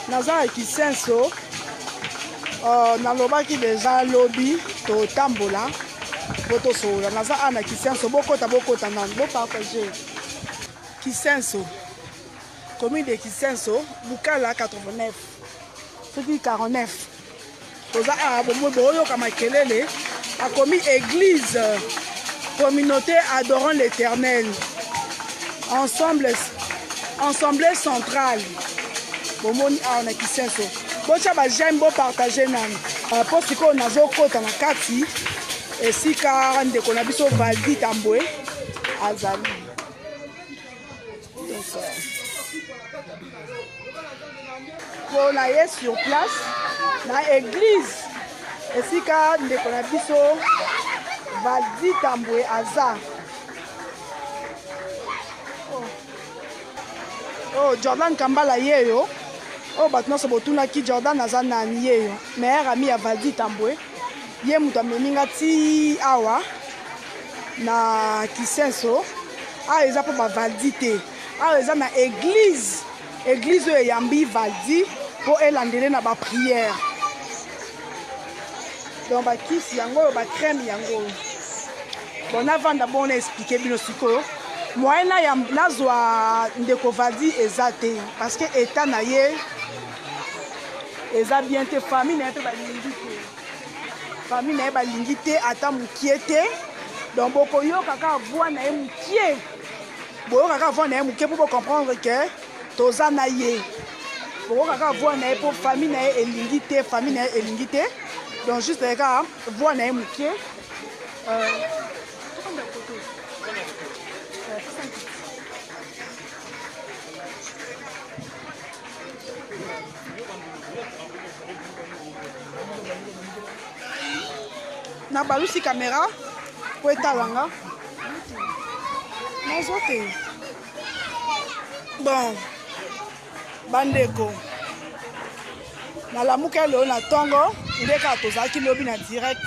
Naza na Kisenso. Nalobaki deja lobi totambola po tosolola. Naza awa na Kisenso, bokota bokota nanu, bopartage. Kisenso, commune de Kisenso, Bukala 89 soki 49. Toza awa bomoi boyoka makelele, akomi église communauté adorant l'Éternel ensemble, ensemble centrale. Bomoni awa na Kisenso, botya ba j'aime, bopartage nanu mpo sikoyo nazokota na kati esika ndeko na biso Valdi Tambwe azali. Donc mpo na ye sur place na église esika ndeko na biso Valdi Tambwe aza. Oh. Oh, Jordan Kambala yeyo oyo bato nyonso botunaki Jordan aza nani, yeyo meilleur ami ya Valdi Tambwe, ye moto amemi nga ti awa na Kisenso. Awa eza mpo bavaldi te, awa eza na église, église oyo eyambi Valdi mpo elandele na baprière. Donc bakisi yango oyo, bacrème yango oyo. Bon, navanda bongo na explike bino sikoyo. Moyen nazwa ndeko Valdi eza te, parce que état na ye eza bien te, famille na ye mpe balingi te, famille na ye balingi te ata mokie te. Donc bokoyoka kaka voix na ye mokie, boyoka kaka voix na ye mokie mpo bocomprendre ke toza na ye. Bokoyoka kaka voix na ye mpo famille na ye elingi te, famille na ye elingi te. Donc juste kaka voix na ye mokie. Na balusi kamera po etalanga nazo te. Bon, bandeko, nalamuka lelo na ntongo, nde kaka tozalaki lobi na direct.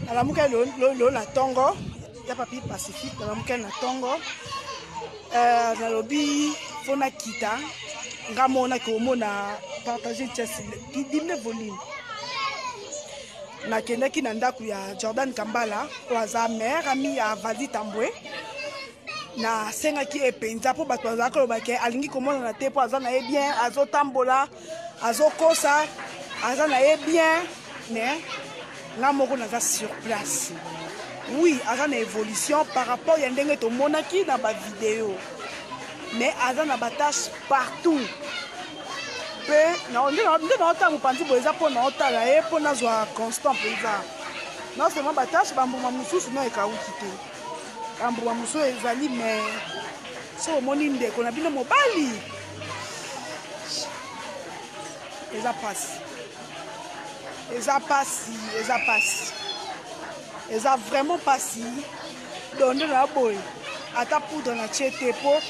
Nalamuka lelo na ntongo ya Papi Pacifique, nalamuka na ntongo, nalobi fo nakita nga moko naki komona partage tiasi diminuer volume. Nakendaki na ndako ya Jordan Kambala oyo aza meilleur ami ya Valdi Tambwe. Nasengaki ye mpenza mpo bato bazalaka koloba ke alingi komonana te mpo aza na ye bien, azotambola, azokosa, aza na ye bien. Mais nga moko naza sur place, oui, aza na évolution par rapport ya ndenge tomonaki na bavideo, mais aza na batache partout. Mpe nde naotala mopanzi boye eza mpo naotala ye mpo nazwa constant mpenza, non seulement batache, bambuma mosusu no ekawuki te, bambuma mosusu ezali. Mais so omoni ndeko na bino mobali, eza pasi, eza pasi, eza pasi, eza vraiment pasi. Donc nde na boye ata poudre na tie te, mpo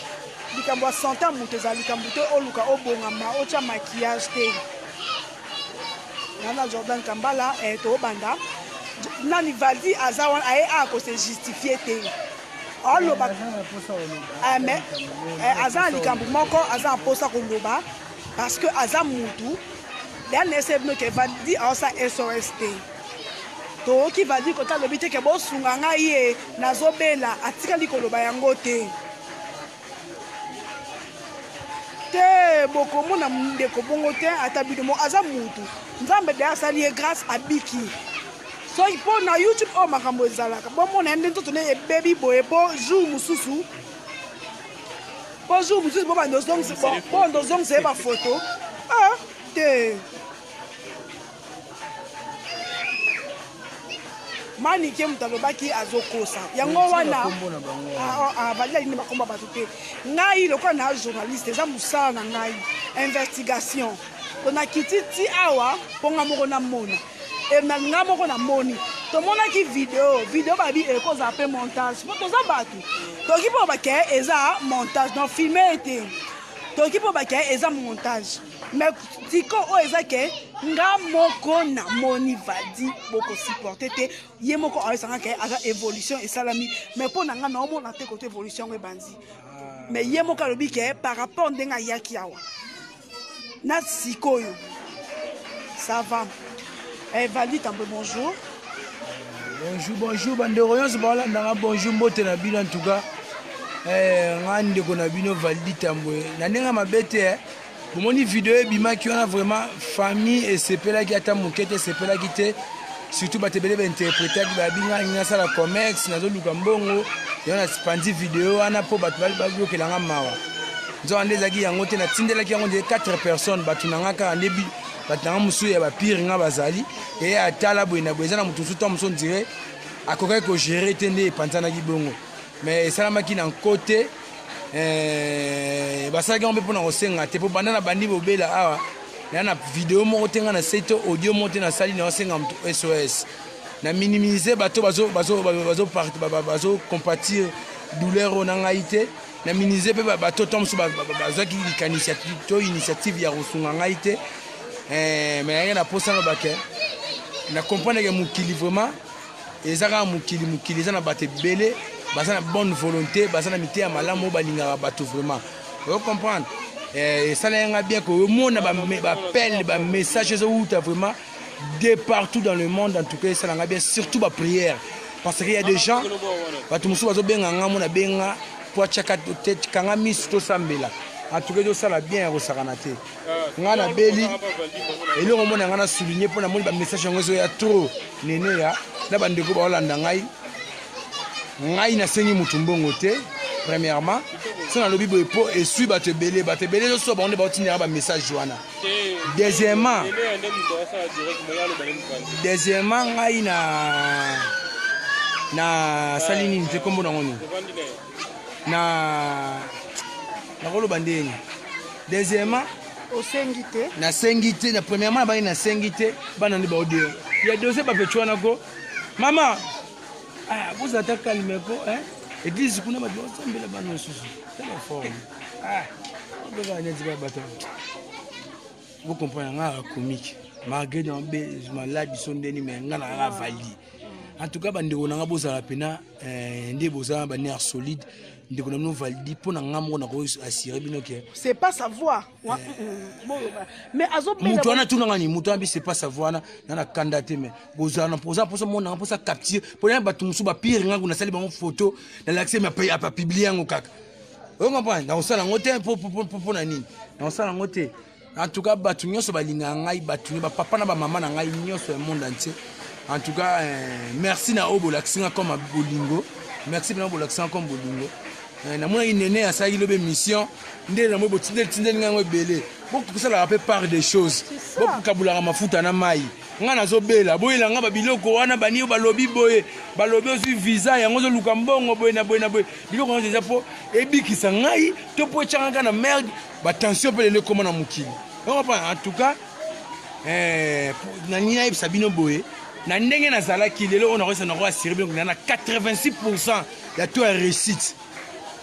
likambo ya sante ya moto ezala likambo te oluka obongama otya maquillage te. Nana Jordan Kambala, tobanda nani Valdi aza wana, aye a kose justifie te, aloba mais aza na likambo moko, aza na mposa koloba parce que aza mutu ya na ese bino ke Valdi aosa SOS te. Toyoki Valdi kota alobi te ke bosunga ngai ye nazobela, atikali koloba yango te te. Bokomona ndeko bongo te, ata bino mo aza mutu, Nzambe de asali ye grâce, abiki. Soki mpo na YouTube oyo makambo ezalaka, bomona ye nde nzoto ne ebebi boye, mpo jour mosusu, mpo jour mosusu bobanda ozongisa ye bafoto te. Manike moto alobaki azokosa yango wana, Valdi alingi bakomba bato te. Ngai lokola na journaliste, eza mosala na ngai investigation. To nakiti ti awa mpo nga moko namona, na nga moko namoni, tomonaki video, video babi ekozala mpe montage, mpo toza bato toki mpo bake eza montage, donc filme ete toki mpo bake eza montage. Mais tiko oyo eza ke nga moko namoni Valdi, bokosupporte te. Ye moko ayesanga ke aza évolution esalami, mais mpo na nga naomona te kote évolution yango ebandi. Mais ye moko alobi ke par rapport ndenge ayaki awa. Na sikoyo ça va. Eh, Valdi Tambwe, bonjour. Bonjour, bonjour bandeko nyonso baolandanga, bonjour, mbote na bino. En tout cas, eh, nga ndeko na bino Valdi Tambwe, na ndenge mabe te, eh. Bomoni video ebimaki wana, vraiment famille esepelaki ata moke te, esepelaki te. Surtout bato ebele bainterpretaki, babi ngai nasala commerce, nazoluka mbongo, yango napandi video wana mpo bato bayokelanga mawa. Nzoka nde ezalaki yango te. Natindelaki yango nde 4 personnes, bato na nga kaka nde bato na nga mosusu ya bapire nga bazali eye atala boye na boye. Eza na moto mosusu, ta mosusu ondire akokaki kogérer te, nde epanzanaki bongo. Mais esalamaki na nko te. Basalaki yango mpe mpona kosenga te, mpo banda na bandi bobela awa, na na video moko te nga na sei to audio moko te nasali na osenga moto SOS. Na minimize bato bazocompatir douleur oyo na ngai te. Na minimize mpe bato to mosusu bazwaki likanisi to initiative ya kosunga ngai te. Mais yange na posa lobake na comprendre ke mokili vraiment eza kaka mokili. Mokili eza na bato ebele baza na bonne volonté, baza na miteya malamu oyo balingaka bato vraiment. Ocomprendre, esalaki nga bien komona baappel, bamessage ezowuta vraiment de partout dans le monde. En tout cas, esalanga bien, surtout baprière, parce que y a des gens, bato mosusu bazobenga nga, mona benga po atiaka kanga miso, tosambela. En tout cas, ezosala bien ya kosakana te. Nga nabeli eloko mona nga na souligne mpo namoni bamessage yango ezoya trop. Nene ya na bandeko baolanda ngai, ngai nasengi motu mbongo te. Premièrement, so nalobi boye mpo esui bato ebele, bato ebele ezosoa bango nde baotindaka bamessage wana. Deuxièmement, ngai na nasali nini te, nkombo nango nini na nakoloba ndenge. Deuxièmement, osengi te. Nasengi te. Na premièrement nabangi nasengi te, bana nde baodeo ya dose bapeti wana ko mama, ah, bozala ta calme ko, hein? Église kuna bato basambela, bana mosusu tala forme, ah, obeka neti ba bato bocomprendre nga comique malgré na malade so ndeni. Mais nga na nga Valdi, en tout cas bandeko na nga, bozala mpena nde boza banerf solide. Ndeko na bino Valdi, mpo na nga moko nakoassurer bino ke C'est pas sa voix, mais azobela. Moto wana tunanga ni moto wana bi c'est pas sa voix wana na na kanda te. Mais bozala na posa posa monanga mposa capture mpo na bato mosusu bapire nga nasali bango photo, nalakisi, me apublier yango kaka. Oyo comprendre, nakosala yango te. Mpo na nini nakosala yango te? En tout cas, bato nyonso balingaka ngai, bato bapapa na bamama na ngai nyonso ya monde entier, en tout cas, merci na oyo bolakisi nga comme bolingo. Merci mpena bolakisi nga comme bolingo. Namonaki nene asalaki lobi émission, nde namoi botindeli tindeli ngai yango ebele. Bokosalaka mpe part des choses, bokabulaka mafuta na mai. Ngai nazobela, boyela nga babiloko wana bani oyo balobi boye, balobi ozwi visa yango ozoluka mbongo boye na boye na boye. Biloko nyonso eza mpo ebikisa ngai to mpo etyanga kaka na merde. Batension mpe lelo ekóma na mokili. En tout cas, nalingi nayebisa bino boye, na ndenge nazalaki lelo oyo, nakoyesa, nakoassurer bino na 86 % ya taux ya réussite.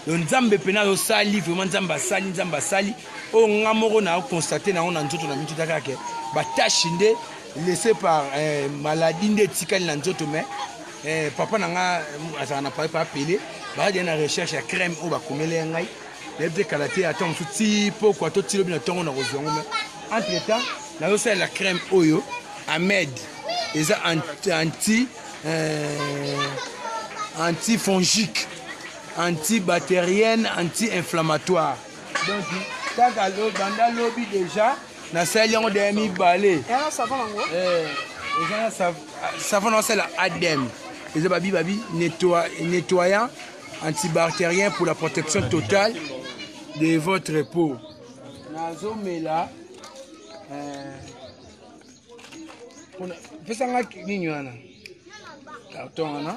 Donc Nzambe mpena azosali vraiment, Nzambe asali, Nzambe asali oyo nga moko na constate nango na nzoto na mituta kaka ke batache nde laissé par maladie nde etikali na nzoto. Mais papa na nga azalaka na Paris, papa Pele, baza na recherche ya crème oyo bakomeli ya ngai. Nayebi te, kala te, ata mosusu ti pokwa to ti lobi na ntongo na kozwa yango. Mais entre temps nazosalela crème oyo Amed, eza antifongique, antibactérienne, anti-inflammatoire. Donc kaka banda lobi déjà nasaleli yango deya mibale. Eza na savon, naosala Adem, eza babi babi nettoyant antibactérien pour la protection totale de votre peau. Nazomela, pesanga nini wana, carton wana,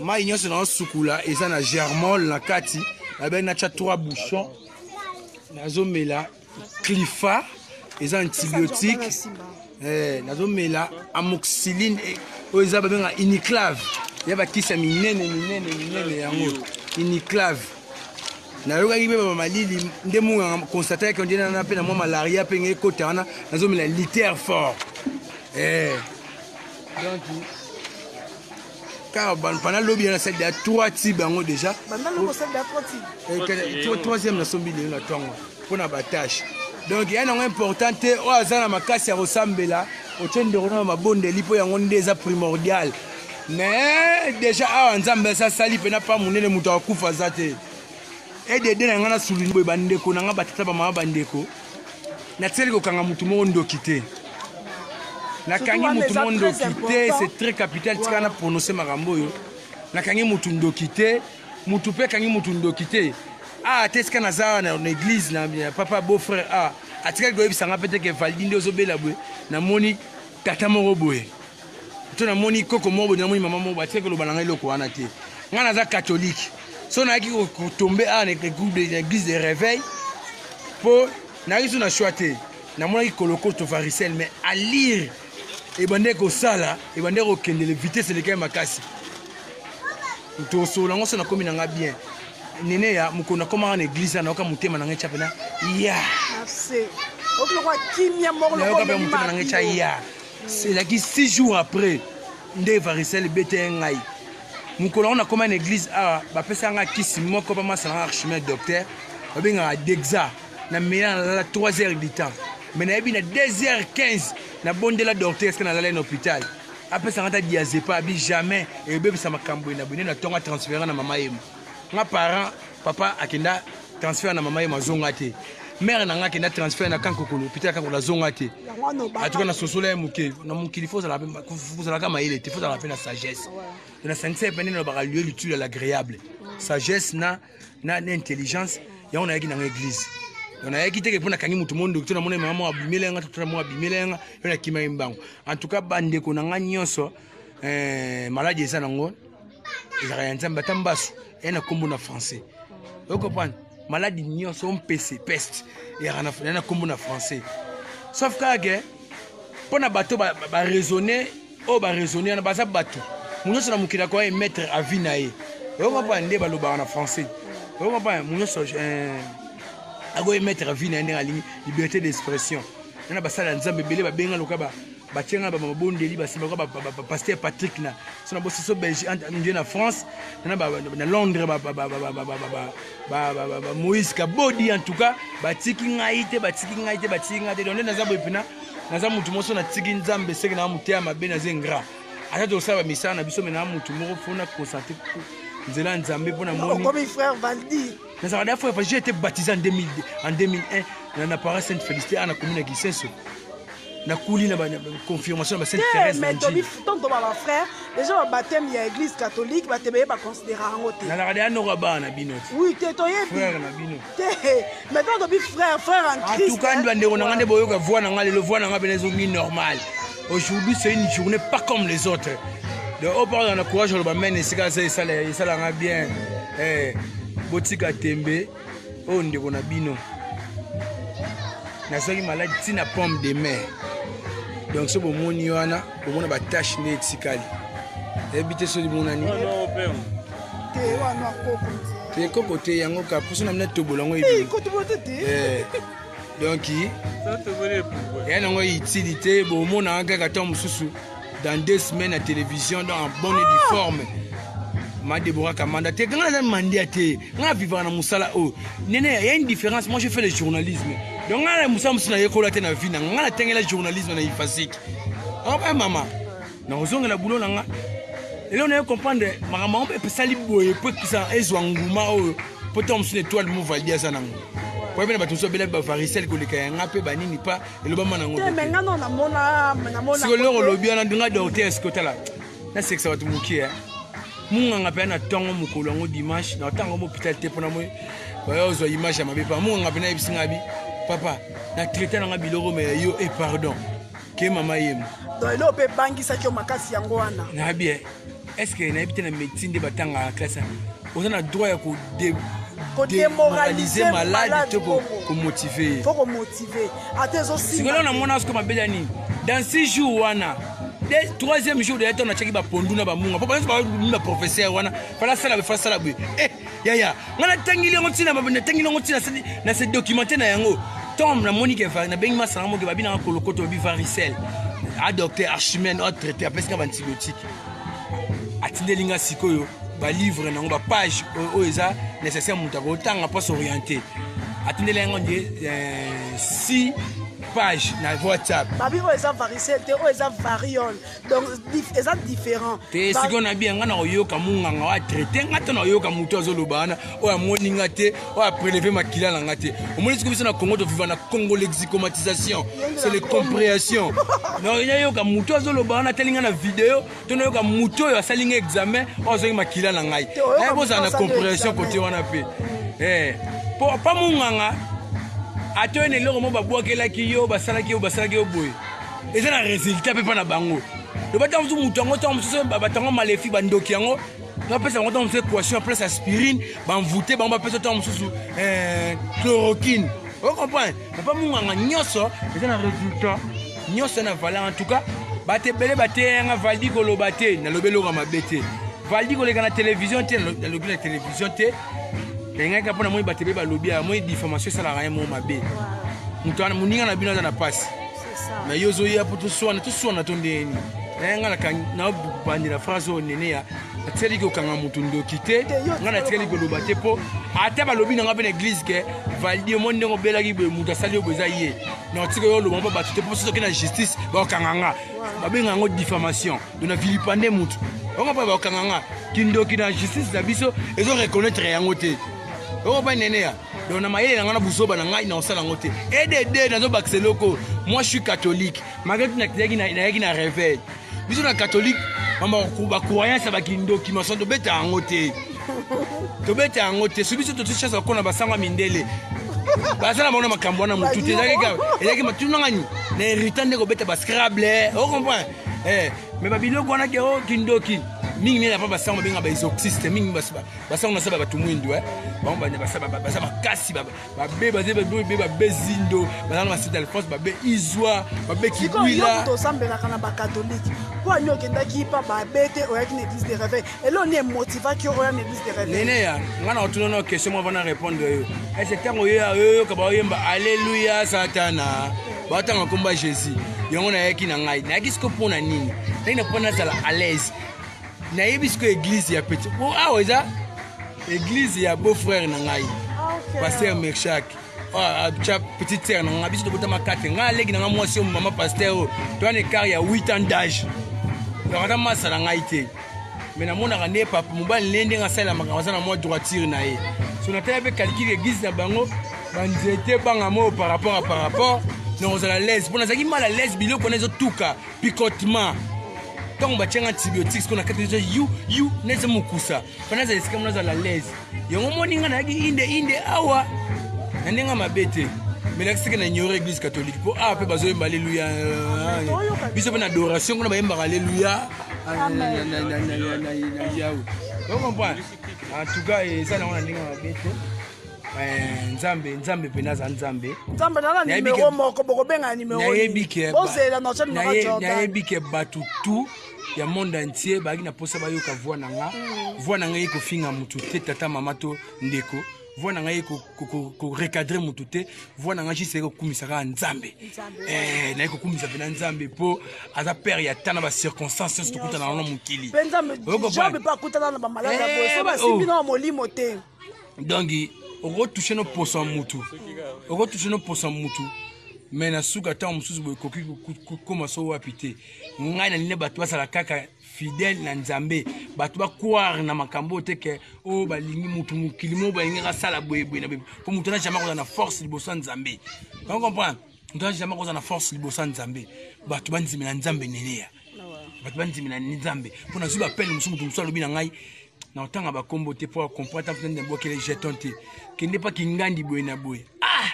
mai nyonso naosukula eza na Germol na kati. Nabengi natya 3 bouchon. Nazomela Clifa, eza antibiotique. Nazomela amoxicilline oyo eza babenga Uniclave, ya bakisi ya minene minene minene yango Uniclave. Nayokaki mpe bamalili nde munganga constataki nde nana mpe na mwa malaria mpe nge ekota wana. Nazomela Liter Fort. Donc kaka pendant lobi yana nasali deya 3 tube yango déjà, troisième nasombi lelo na ntongo. mpo na batache. Donc ya nango important te, oyo aza na makasi ya kosambela, otie ndeko na mabondeli, mpo yango nde eza primordial. Mais déjà awa Nzambe asali mpena pa monene, moto akufa aza te. Edede na ngai nasuli boye, bandeko na ngai, batata, bamama, bandeko, natikali kokanga motu moko ndoki te. Nakangi motu moko ndoki te, c'est très capital. Tika na prononce makambo oyo. Nakangi motu ndoki te, motu mpe akangi motu ndoki te. Ah, te, esika naza na église na papa beau frère, ah, atikali koyebisa nga mpe te ke Valdi nde ozobela boye, namoni tata moko boye to namoni koko moko boye, namoni mama moko boye. Atikali koloba na ngai eloko wana te. Ngai naza catholique. So nayaki kotombe awa na église de réveil mpo nayaki so na choix te. Namonaki kolokoto, varicelle, mais alire ebandeki kosala, ebandeki kokendele, vitesse elekaki makasi. Tosolola yango so nakomi na nga bien. Nene ya mokolo nakomaka na église, nayoka motema na ngai tya mpena ya, nayoka mpe motema na ngai tya ya. Ezalaki 6 jours après nde varicelle ebete ngai. Mokolo yango nakoma na église awa, bapesa nga kisi moko, bamasala nga archimède, docteur babengaka Dexa. Na mela, nalala 3 heures du temps, mais nayebi na 2 heures 15 nabondela docteur eske nalala na hôpital, apesanga ata diazepa. Abi jamais ebebisa makambo na boye. Nde natonga transfert na mama Yemo. Nga parent, papa akenda transfert na mama Yemo, azonga te. Mare na nga akenda transfert na Kankokolo, hôpital Kankokolo, azonga te. Atuka na sosola ye moke na mokili, fo ozalaka mayele te, fo ozalaka mpe na sagesse. Nasangisa ye mpe nde nalobaka lieu l'utile à l'agréable, sagesse na intelligence. Yango nayaki nanga église. Donc nayaki teke mpo nakangi motu mondoki to namoni mama moko abimela yanga, to moko abimela yanga, yo nakimaki mbango. En tout cas, bandeko na nga nyonso, maladi eza nango, ezalaka ya Nzambe. Ata mbasu eya na nkombo na français, ocomprendre? Maladi nyonso, mpese, peste, eyaka na nkombo na français, sauf kaka ke mpo na bato baraisonne oyo baraisonne wana baza bato. Moto nyonso na mokili akoya emettre avis na ye, ocomprendre? Nde balobaka na français, ocomprendre? Moto nyonso akoya emettre avis na ye ndenge alingi, liberté d'expression. Nana basala ya Nzambe ebele babenga loka, batianga na bamabondeli, basimba loka bapasteur Patrick na so na bosiso Belgique, nde na France, na Londres, Moïse Kabodi. En tout cas, batiki ngai te, batiki ngai te, batiki ngai te. Donc nde naza boye mpena, naza motu moko so natiki Nzambe seke na moteya mabe, naza ingrat. Ata tosala bamisala na biso, me na motu moko fo na concentre nzela ya Nzambe mpo namoni. Okomi frère Valdi. Nazalaka da frère. J'ai été baptisé en 2000, en 2001 na paroisse Sainte Félicité ana commune ya Kisenso. Nakuli na confirmation na Sainte Thérèse. Mais tobi tonto ba frère, déjà ba baptême ya église catholique, ba tebe ba considérer yango te. Nazalaka deya noko ya bana na bino. Oui, te, toyebi. Frère na bino. Te, mais tant tobi frère, frère en Christ. En tout cas, bandeko na nga, nde boyoka voix na nga lelo, voix na nga pene ezongi normal. Aujourd'hui, c'est une journée pas comme les autres. Donc oyo parle na courage, oloba mene esika aza, esalanga bien. Botika tembe. Oyo ndeko na bino, nazwaki maladi ntina pomme de mer. Donc so bomoni wana, bomona batache nde etikali, nayebi te soki monani. Te, wana koko. Te, koko te, yango ka poso na mina tobola yango. Donc eya nango utilité, bomonaka kaka ntango mosusu dans 2 semaines na télévision, donc en bonne et due forme. Ma Débora Kamanda te, nga naza mandia te, nga vivaka na mosala oyo. Nene, ya une différence. Moi, je fais le journalisme, donc nga na mosala mosusu nayekola te na vie na nga. Natengela journalisme na IFASIC. Oba mama, nakozongela boulot na nga lelo. Naye comprendre makambo yango mpe epesali boye po ekisa ezwa nguma oyo, po ntango mosusu na étoile mo Valdi aza nango, po yebi na bato mosusu babela bavaricelle koleka yanga mpe banini pa elobama nango. Sikoyo loko olobi wana nga docteur, eske otala nasekisa bato mokie munganga mpe na ntongo mokolo yango dimanche na ntango mo hôpital te, mpona moi baya ozwa image ya mabe pa munganga mpe nayebisi nga bi papa na traité nanga biloko me yo e pardon ke mama yemo. Donc eloko mpe ebangisaki yo makasi yango wana. Nayebi, est ce que nayebi te na médecine nde batangaka na classe, oza na droit ya kodémoraliser malade to komotive ye. Faut komotive ata ezosimba. Sikoyo namona siko mabele ya nini dans 6 jours wana, troisième jour deya, ntango natiaki bapondu na bamunga mpo banso babimi baprofesseur wana, fala sala boye, fala sala boye. Eh yaya, ngai natangeli yango ntina, natangeli yango ntina na se documenter na yango. Ntango namoni ke nabengi masanga moke, babi nanga kolokoto, babi varicelle. A docteur Archimène atraité, apesi nga baantibiotique, atindeli nga sikoyo balivre nango, bapage oyo eza nécessaire moto akotanga mpo s'orienter. Atindeli yango nde 6 page na WhatsApp. Babi oyo eza varicelle te, oyo eza variole, donc eza différent. Te, sikoyo na bien, nga na koyoka munganga oyo atraite nga to na koyoka motu azoloba wana oyo amoni nga te, oyo apreleve makila na nga te. Omoni sikoyo biso na Congo toviva na Congo lexicomatisation, c'est le compréhension. Nayoka motu azoloba wana atali nga na video to nayoka motu oyo asali nga examen oyo azwaki makila na ngai. Bozala na compréhension kote wana mpe po pa munganga ata oyo na eloko moko babwakelaki yo, basalaki yo, basalaki yo boye, eza na résultat mpe mpa na bango. Loba ntango mosusu moto yango, ntango mosusu bato yango malefi bandoki yango bapesa bango ntango mosusu équation ya place aspirine, bamvute bango, bapesa ntango mosusu chloroquine. Ocomprendre papa munganga nyonso eza na résultat, nyonso na valeur. En tout cas bato ebele bateyanga Valdi koloba te, nalobi eloko ya mabe te. Valdi koleka na télévision te, nalobi na télévision te. Nalingaki mpo namoni bato ebele balobi, amoni diffamation esalaka ye mo mabe. Moto wana moninga na bino aza na mpasi na yo, ozoya mpo toswana, toswana to ndeni nga nabandela phrase oyo nene ya natikali kokanga motu ndoki te. Nga natikali koloba te, mpo ata balobi na nga mpe na église ke Valdi omoni ndenge obelaki boye, moto asali yo boye eza ye, na otika yo oloba mpo bato te, mpo soki na justice bakokanga nga, babenga yango diffamation. Donc na vilipande motu onga mpo bakokanga nga kindoki na justice na biso ezo reconnaître yango te. Oko nene ya donc na mayele na ngai na buzoba na ngai na kosala yango te. Edd nazobakisa eloko, moi je suis catholique malgré tout. Nayaki na réveil. Biso na catholique bacroyance ya bakindoki maso tobeta yango te, tobeta yango te. So biso tosi chance bakona basango ya mindele baza na bango na makambo wana motu te. Ezalaki matunangani na hérita nde kobeta bascrable, ocomprendre? Mais babiloko wana ke o kindoki mingi mingi apa basango babenga baexorciste mingi, basango na sa bato mwindu bango baza makasi, babe babe babe zindo, baza na basite Alphonse, babe Izwa, babe Kibwila. Tosambelaka na bakatholike, mpo ani okendaki pa babe te, oyaki na église de réveil? Eloko nini emotivaki yo oya na église de réveil? Nene ya nga na otuna na question moko vana répondre yo. Ese ntango oyoyoka baoyemba "Alleluya Satana", baotanga nkombo ya Jésus, yango nayaki na ngai, nayaki siko mpo na nini? Nayaki na mpo nazala à l'aise. Nayebi sikoyo église ya petit po awa eza église ya beau frère na ngai, pasteur Merchak, tya petite sœur na ngai. Biso tobotama 4, ngai aleki na ngai mwasi oyo mama pasteur oyo, toza na écart ya 8 ans d'âge. Donc ata masa na ngai te, mais namonaka nde papa mobali ne ndenge asalela makambo, aza na mwa droiture na ye. So natala mpe calcul église na bango, banzete banga moyo par rapport na kozala l'aise, mpo nazalaki mal à l'aise. Biloko wana ezotuka picotement ntango batianga antibiotiques ko na kati eza yu yu neza mokusa mpo nazala esika mo nazala l'aise. Yango moni nga nayaki inde inde awa na ndenge mabe te, mais nakisiki na ignore église catholique, mpo awa mpe bazoyemba alleluya. Biso mpe na adoration kuna bayembaka alleluya na Yawe, ocomprendre? En tout cas eza nango na ndenge mabe te. Nzambe, Nzambe mpena aza Nzambe. Nzambe na nimero moko bokobenga nimero. Nayebi ke bozela na numéro Jordan. Nayebi ke bato tout ya monde entier bazalaki na mposa bayoka voix na nga. Voix na ngai ekofinga motu te, tata, mama to ndeko. Voix na ngai korecadre motu te. Voix na ngai juste ekokumisa kaka Nzambe. Naye kokumisa mpena Nzambe mpo aza père ya ta na bacirconstance nyonso tokutana nango na mokili. Mpe Nzambe mpe akutana na bamalade ya boye, so basimbi na molimo te. Donc okotouche no poso ya mutu, okotouche no poso ya mutu, mais na suka ntango mosusu boye ekoki kokóma so wapi te. Ngai nalingi bato bazala kaka fidèle na Nzambe, bato bacroire na makambo oyo te ke oyo balingi mutu mokili moko balingi asala boyeboye na boye, mpo motu ana jamais akozala na force liboso ya Nzambe. Donc comprendre, motu ana jamais akozala na force liboso ya Nzambe. Bato bandimela Nzambe, neneya, bato bandimela Nzambe, mpo nazwi bapele mosusu, motu mosusu alobi na ngai na otanga bakombo te mpo acomprendre ta nde nabwakele jeton te, kende mpa kingandi boye na boye. Ah,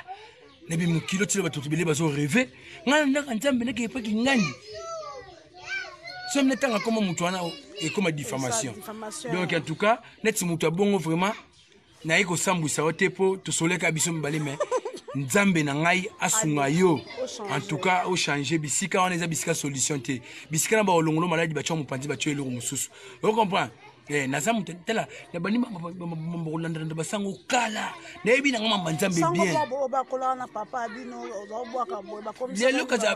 nabi mokili otila bato ebele bazo rêve, ngai na ndaka Nzambe nakende mpa kingandi, so natanga koma moto wana ekoma diffamation. Donc en tout cas neti moto abongo vraiment naye kosambwisa yo te, mpo tosoleka biso mibale, mais Nzambe na ngai asunga yo. En tout cas ochange bisika wana, eza bisika solution te, bisika na baolongolo maladi batya mopanzi, batya eloko mosusu, ocomprendre? Naza moto tala na bandi kolandalanda basango kala, nayebi nanga mamba Nzambe bien. Lelo kasi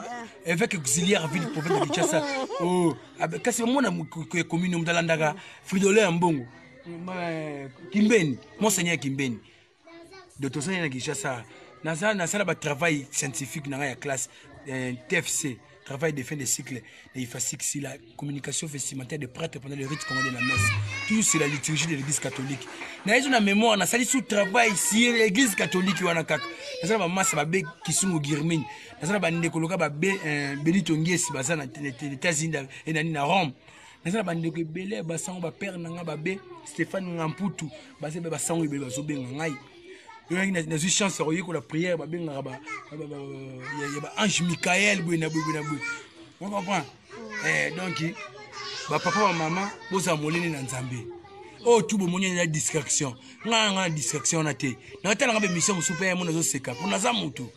évêque auxiliaire ville province de Kinshasa, oh, kasi bamona commune, moto alandaka Fridolin ya mbongo Kimbeni, monseigneur Kimbeni. Donc tozali na Kinshasa, naza nasala ba travail scientifique na ngai ya classe TFC, travail de fin de cycle de IFASIC, sur la communication vestimentaire des prêtres pendant le rite congolais de la messe, toujours sur la liturgie de l'église catholique. Nayezo na mémoire, nasali sous travail sur l'église catholique wana kaka. Nasala ba massa ba be Kisungu Girmine, nasala ba ndeko loka ba be Benito Ngesi baza na États-Unis et na na Rome. Nasala ba ndeko ebele ba sango ba père nanga ba be Stéphane Ngamputu, baza ba sango ebele bazobenga ngai. Yoyaki nazwi chance ya koyekola prière babengaka ya baange Michael boye na boye boye na boye. On comprend? Donc bapapa bamama bozala molene na Nzambe. Oyo tu bomoni eza distraction. Nga na distraction wana te. Natalanga ba émission mosusu mpe ya mona azoseka mpo naza motu.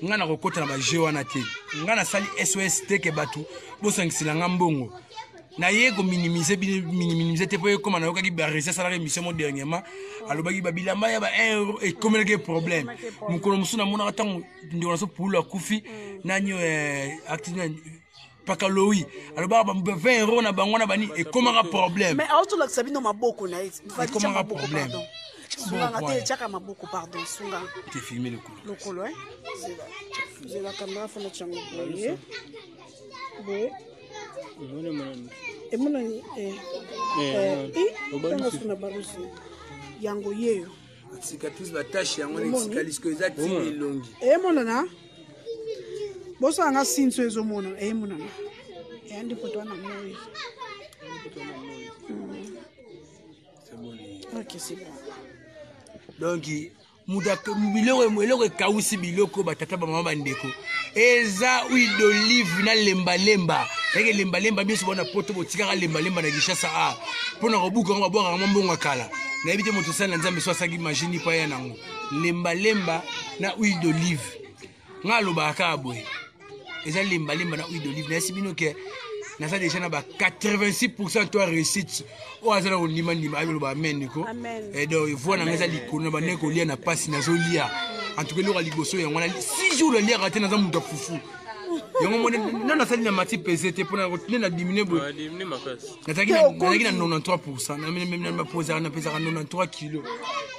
Nga nakokota na ba jeu wana te. Nga nasali SOS te ke bato bosangisela nga mbongo. Naye kominimize bino, minimize te mpo ekoma nayokaki Baresi asalaka émission mo dernièrement, alobaki babilamba ya ba 1 euro ekomelaki problème. Mokolo mosusu namonaka ntango ndeko na so Pulu akufi, nani activité nani, Pakalowi alobaka ba 20 euro na bango na bani ekomaka problème. Mais aotolakisa bino maboko na ye, ekomaka problème. Sunga te, tiaka maboko, pardon, sunga. Te filmer lokolo. Lokolo, hein. Zela. Zela caméra fona tiango boye. Boye. Emonani eh. Eh, suna balusi. Yango yeyo. Cicatrice ba tache yango na etikali sikoyo eza ti elongi. Emonana. Bosala nga sinso ezomona, emonana. Eyandi poto wana moi. Ok, c'est bon. Donc biloko eloko ekawusi biloko batata bamama bandeko eza huile d'olive na lembalemba. Yake lembalemba biso bona poto botikaka lembalemba na Kinshasa a mpona kobuka yango babwakaka mwa mbongo ya kala. Nayebi te moto osali na Nzambe so asalaki magie ni pa ya nango. Lembalemba na huile d'olive. Nga alobaka kaka boye. Eza lembalemba na huile d'olive. Nayesi bino ke naza déjà na ba 86% to réussite. Oyo aza na kondima ndima, ayebi loba amen ndeko. Amen. Et donc voix na nga eza likolo na bandeko kolia na pasi nazolia. En tout cas eloko ya liboso yango wana 6 jours naliaka te, naza moto ya fufu. Yango moni nano nasali na mati pese te mpona nde na diminue boye. Ah, diminue makasi. Nazalaki Te, okoki. na 93%. Na, na, na, na, na, napesaka 93 kilos.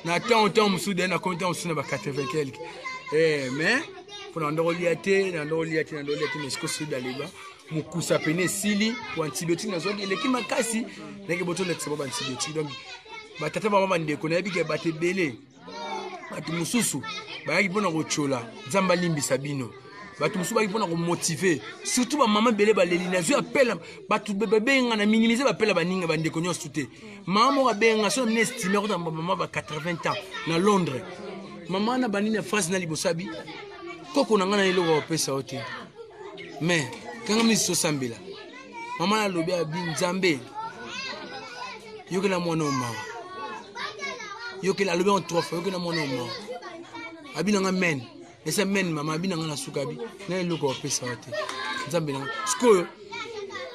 Na temps, temps mosusu, d'ailleurs, na komi temps mosusu na ba 80 quelque. Mais mpona ndoko lia te, na ndoko lia te, na ndoko lia te, mais sikoyo soki daleba mokusa pene esili, po antibiotique nazwaki eleki makasi, nayaki boto olekisa bo ba antibiotique. Donc batata bama bandeko nayebi ke bato ebele, bato mosusu bayaki mpona kotyola, Nzambe alimbisa bino. Bato mosusu bayaki mpona komotive, surtout bamama ebele baleli. Nazwi appel, bato babenga na minimize bapela baninga bandeko nyonso te. Mama moko abenga so na mine estime akota mama ba 80 ans na Londres. Mama na banini ya phrase na liboso abi koko na ngai na eloko ya kopesa yo te, mais kanga miso tosambela. Mama nalobi abi Nzambe yokela mwana oyo mawa, yokela, alobi en 3 fois yokela mwana oyo mawa. Abi na nga men, esa men mama abi na nga na suka abi na eloko ya kopesa yo te Nzambe na nga. Sikoyo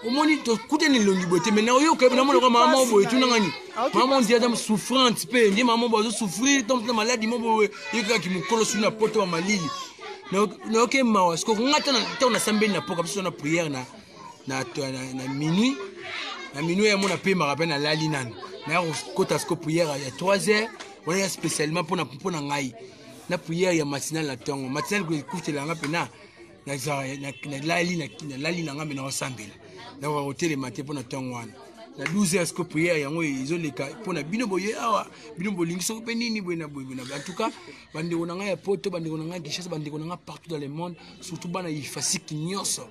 omoni tokutani elongi boye te, mais na oyoka ye, namona kwa mama moko boye tuna ngani mama on dirait souffrante pe nde mama boye azo souffrir tant na maladi mo boye ye kaka kimokolo suna poto ba malili. Nayoki mawa. Sikoyo nga ntango nasambeli na poka biso na prière na minuit, na minuit ya mona pemaka pe nalali nanu. Naya kokota sikoyo prière ya 3 heures wana ya spécialement mpona ngai na prière ya matinale na ntongo. Matinale ekutela nga mpe nalali na nga mpe naosambela, nakoka kotelema te mpona ntongo wana. Na 12 heures sikoyo prière yango ezoleka mpona bino boye awa, bino bolingi soki mpe nini boye na boye boye na boye. En tout cas bandeko na ngai ya poto, bandeko na ngai ya Kinshasa, bandeko na ngai partout dans le monde, surtout bana Ifasik nyonso.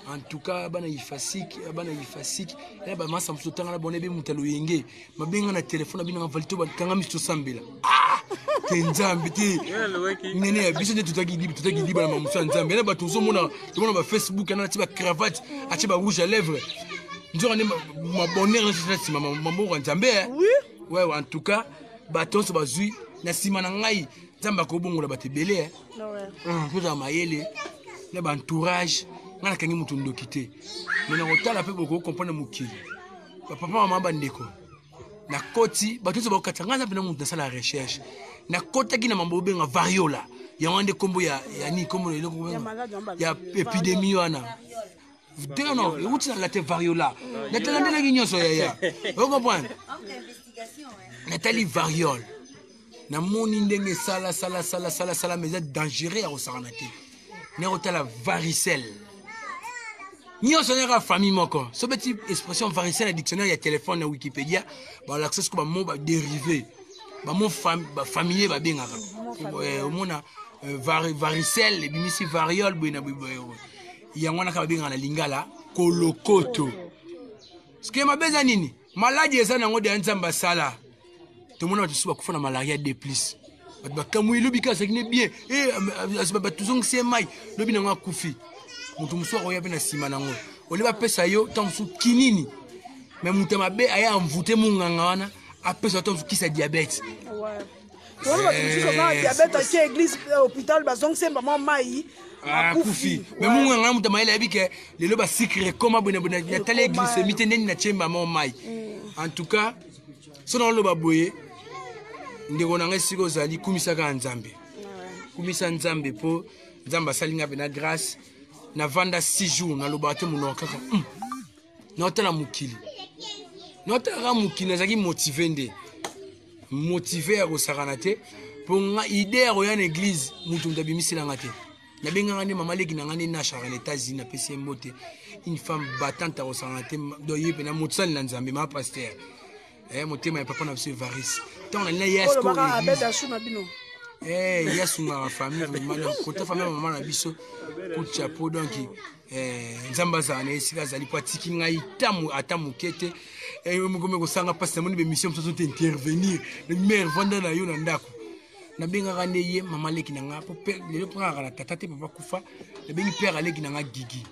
En tout cas bana Ifasik, bana Ifasik, ya ba masa mosusu tanga na bona ebe moto aloyenge mabenga na telefone na bino na valito bakanga miso tosambela. Te Nzambe te. Nene ya biso nde totaki libre, totaki libre na mamuso ya Nzambe. Na bato ozomona, tomona ba Facebook na atie ba cravate, atie ba rouge à lèvres. Nzoka nde ma bonheur na sisi na nsima maboko ya Nzambe, hein. Oui. Ouais, ouais, en tout cas bato nyonso bazwi na nsima na ngai, Nzambe akobongola bato ebele, hein. Tozala mayele na ba entourage. Ngai nakangi moto ndoki te, mais na kotala mpe bokoki comprendre mokili. Bapapa, mama, bandeko, nakoti bato nyonso bakokatisa ngai, aza mpena moto nasala recherche. Nakotaki na mambo obenga variola, yango wana nde kombo ya nini, kombo na eloko Ya malade wana ya épidémie wana. Te, non, euti na latin variola. Natalandelaki nyonso yaya, ocomprendre. Natali variole. Namoni ndenge sala sala sala sala sala, mais eza dangereux ya kosakana te. Na kotala varicelle. Nyonso nayaka famille moko. So beti expression varicelle na dictionnaire ya téléphone na Wikipedia, balakisa siko ba mots ba dérivé. Ba mots ba familier babengaka. Omona varicelle ebimisi variole boye na boye. Yango wana kaka babengaka na lingala kolokoto. Soki mabe eza nini? Maladi eza nango deya Nzambe asala. Tomona bato mosusu bakufa na malaria de plus. Bato bakamwi lobi kaka azalaki ne bien. Bato tozongisi ye mai, lobi nango akufi. Moto mosusu akoya mpe na nsima nango. Ole bapesa yo ntango mosusu kinini. Mais moto ya mabe aya envoûte monganga wana, apesa yo ntango mosusu kisi ya diabète. Wana bato mosusu aza na diabète, ake église, hôpital, bazongisi ye mama mai, akufi. Mais monganga na moto ya mayele ayebi ke lelo basikre ekoma boye na boye, natali glycémie te ndeni natie mama mai. En tout cas, so naoloba boye, ndeko na ngai, esika ozali, kumisaka ya Nzambe. Kumisa Nzambe mpo Nzambe asali ngai mpe na grâce. Navanda 6 jours, nalobaka te, monoko kaka naotala mokili, naotala kaka mokili. Nazalaki motive nde motive ya kosakana te, mpo nga idée ya koya na église, moto moto abimiselanga te. Nabengaka nde mama leki na nga nde nashaka na États-Unis, napesi ye mbote, une femme battante ya kosakana te. Donc ye mpena mosali na Nzambe, ma pasteur, motema ya papa na biso Evariste. Ntango nalinga ye ye asungaka famille vraiment, kota famille ya mama na biso, coup de chapeau. Donc Nzambe azala na esika azali, mpo atiki ngai ata moke te. Mokomi kosanga mpasi, namoni bemission mosusu te intervenir. Mare vanda na yo na ndako. Nabengaka nde ye mama leki na nga, po lelo mpo kaka na tata te, papa kufa. Nabengi père aleki na nga Gigi,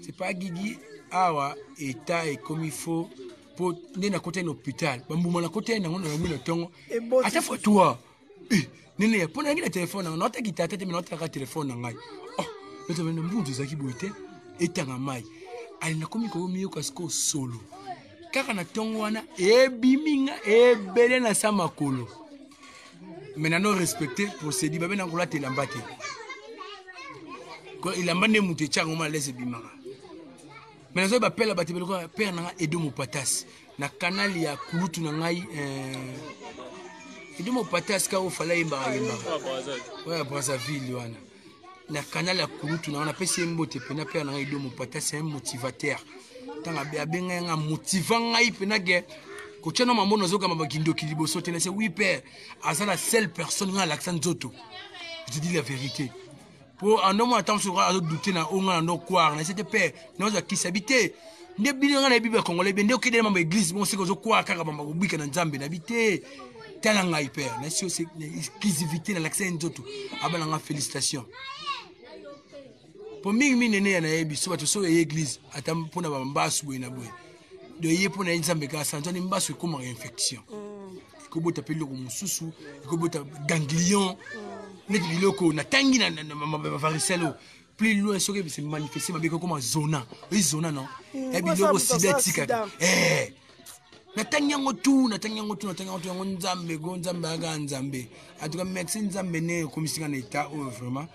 c'est pas Gigi awa eta ekomi fo, po nde nakotaki na hôpital, bambuma nakotaki nango na yango na ntongo ata fois toi nene ya mpo nayangi na telefone nanga, naotaki tata te, me naotalaka telefone na ngai. Oh, na mbunzu ezalaki boye te, etanga mai. Ale nakomi komiyoka sikoyo solo kaka na ntongo wana, ebimi nga ebele na sa makolo. Mais nano respecte procédure, babe na kolata elamba te, elamba nde moto etiaka ngo malaise ebimaka. Mais nazoyi bapela bato ebele lokola père na nga Edo Mopatas na kanal ya kulutu na ngai, Edo Mopatas kaka ofala yembaka yembaka oyo ya Brazzaville wana na kanal ya kulutu na nga, napesi ye mbote mpena. Père na ngai Edo Mopatas, c'est un motivateur. Ntango abengai nga, motiva ngai mpena ke kotia na mambo nazokamba bakindoki liboso te. Nase oui père, aza la seule personne ngai alakisa nzoto. Je dis la vérité, po ando mwana ntango mosusu azodute na oyo ngai na ndo kware nase te. Père, nazwa kisi abi te, nde bino ngai nayebi bakongole be nde okende mambo église bongo seke ozokwara kaka bamba kobika na Nzambe. Nabi te, tala ngai père, nasi exclusivité, nalakisa ye nzoto, abana nga félicitation. Po mingi minene ya nayebi so bato soki eye église ata mpona bambasu boye na boye, do ye mpona ye Nzambe kaka sanzani mbasu ekomaka infection, ekobota mpe eloko mosusu, ekobota ganglion neti biloko natangi na bavaricelle oyo. Plus loin, soki se manifeste mabe, ekokoma zona oyi zona non ya biloko sida etikaka. Natangi yango tu, natangi yango tu, natangi yango tu. Yango Nzambe go, Nzambe aka Nzambe. En tout cas merci Nzambe ne ekomisi nga na état oyo vraiment.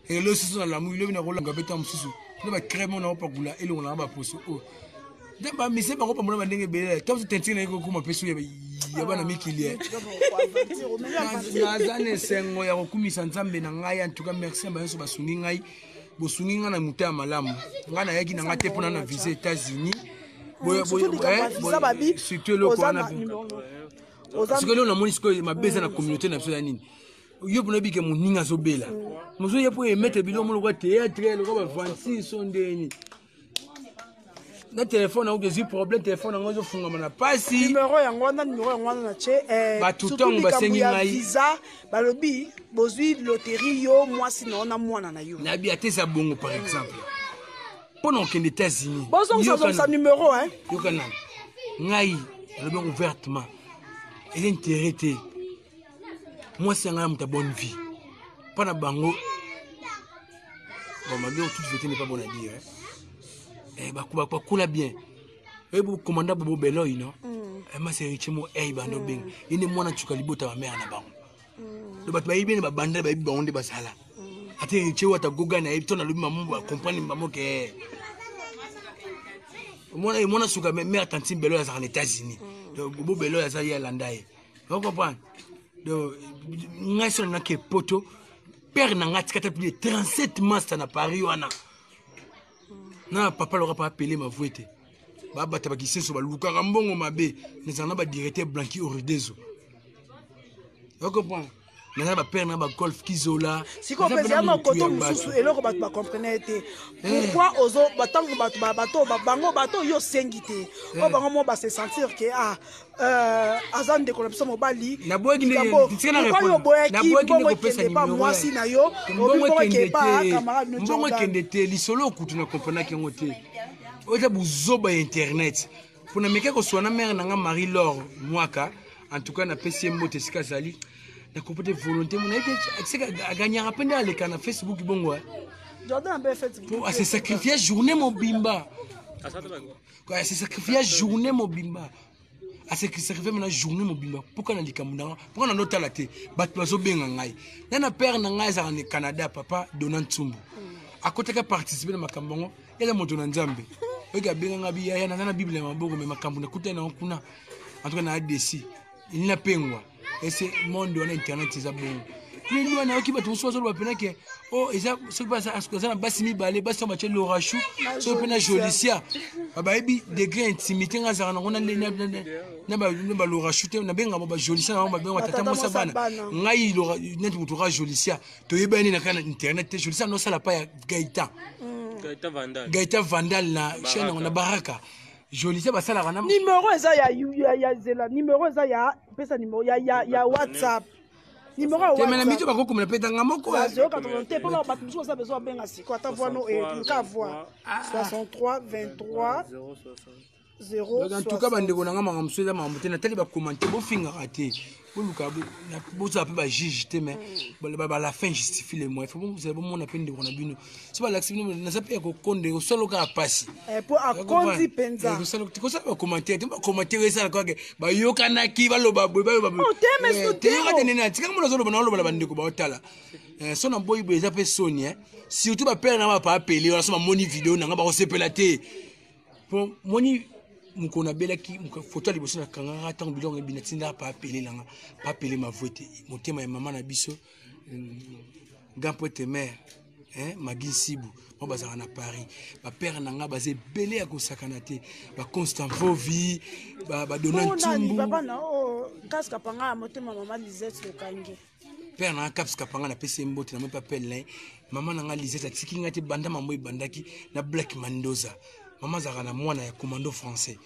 Elelo susu nalamuki, lobi nakolanga mpe ntango mosusu nde bacrème oyo nakopakula elongo nanga baposo oyo nde bamise bakopambola bandenge ebele. Ntango mosusu tentire naye kokoma mpe su ya bana mikili. Naza na esengo ya kokumisa Nzambe na ngai. En tout cas merci na banyonso basungi ngai, bosungi ngai na moto ya malamu. Ngai nayaki na ngai te mpona na visa États-Unis, surtout eloko wana. Sikoyo eloko namoni sikoyo mabe eza na communauté na biso ya nini, yo mpona oyebike moninga azobela, mozoya mpo emettre biloko mo lokola théâtre, lokola ba 26 so ndeni na telefone yango ezwi problème, telefone yango ezofungama na pasi. Numero yango wana, numero yango wana na tie. Bato ntango basengi ngai visa, balobi bozwi loterie, yo mwasi na yo na mwana na yo. Nayebi ate eza bongo. Par exemple mpo na kokende États-Unis, bozongisa numero hein. Yoka nani, ngai nalobi yango ouvertement, eza intérêt te. Mwasi ya ngai ya moto ya bonne vie mpo na bango. Bon, malgré toute vérité n'est pas bon à dire, hein. Eh, bakula bien oyebi commanda Bobo Beloi no masi héritier mo ei bando benga ye nde mwana cuka libota bamare na bango. Do bato bayebi na babanda, bayebi bango nde basala ate héritier oyo ata goga na yebi to nalobi mamo bacomprendre mamo ke mwana suka mare tantine Beloi azalaka na États-Unis. Donc Bobo Beloi aza ye alanda ye, ocomprendre. Donc ngai so nake poto, père na ngai atikata plus de 37 masta na Paris wana. Na papa loka pa apele mavue te. Babata bakisenso balukaka mbongo mabe. Nazala na ba directeur Blanqui Oridezo. Vous comprenez? Naza ba père na ba golf kizola. Sikoyo mpenza ya makoto mosusu eloko bato bacomprene te pourquoi ozo batango bato bato bango bato yo osengi te oyo bango mo base sentir ke ah aza ndeko na biso mobali. Pourquoi yo oboyaki mbongo ekende pa mwasi na yo, obi mbongo ekende pa camarade no? Mbongo ekende te. Lisolo okutu na comprenaki yango te. Oyo eza buzoba ya internet. Mpo na meke koswa na mare na nga Marie Laure Mwaka, en tout cas napesi ye mbote esika azali. Nakopo te volonté mo nayebi te aganyaka mpe nde aleka na Facebook bongo po ase sacrifie journée mobimba, ase sacrifie journée mobimba, ase sacrifie mena journée mobimba. Mpoka na likambo nanga, mpoka na ndotala te, bato bazobenga ngai na na père na ngai azalaka na Canada, papa Dona Ntsumbu, akotaka participe na makambo yango. Eza moto na Nzambe oyoki abenganga biyaya. Naza na Bible ya maboko, me makambo nakutani nango kuna, en tout cas na adesi elingi napengwa. Ese monde wana internet eza bongo. Lelo wana nayoki bato mosusu bazoloba mpena ke o eza soki aza na basi mibale, basi oyo batie Lorachou, soki mpe na Jolicia, bayebi degré intimité nga azalaka nango na balorachou te. Nabenga bo bajolicia na bango, babenga batata mwasa bana ngai neti moto ka Jolicia toyebani na kaka na internet te. Jolicia nosala pa ya Gaëtan, Gaëtan Vandal na chaîne yango na Baraka. Jolicia basalaka na Numéro eza ya zela, numéro eza ya pesa, numéro ya WhatsApp, numéro ya Te me na mito bakokomela mpe tanga moko. 080 te, mpona bato mosusu baza besoin babenga siko ata voi no luka voi 63 23 0. Donc en tout cas, bandeko na nga, makambo mosusu eza makambo te. Natali bacommante, bofingaka te, boluka bozala mpe bajuge te, mais la fin justifie le moyen. Faut bozala bomona mpe ndeko na bino so balakisi bino naza mpe ya kokonde kosala kaka pasi. Po akondi mpenza. Kosala bacommentaire te, bacommentaire esala kaka bayokanaki, baloba boye, baloba boye. Te, mais te, yoka te nene tikaka mona azoloba na oloba na bandeko baotala. So na boyi boye eza mpe soni, surtout bapere na bapa apele wana. So bamoni video nanga, bakosepela te. Po moni mokolo nabelaki, foto ya liboso nakangaka ntango biloko ebina tindaka pa apele nanga, pa apele mavue te, motema ya mama na biso grand poete mare Magi Nsibu mo bazalaka na Paris. Bapere na nga baza ebele ya kosakana te, baconstant Vovi, badona Ntumbu. Papa na oyo kaska panga ya motema mama Lisette Lokange. Père na nga Caps Kapanga, napesi ye mbote na moi mpe apele na ye. Mama na nga Lisette atiki nga te banda mambo ebandaki na Black Mandoza. Mama azalaka na mwana ya commando français.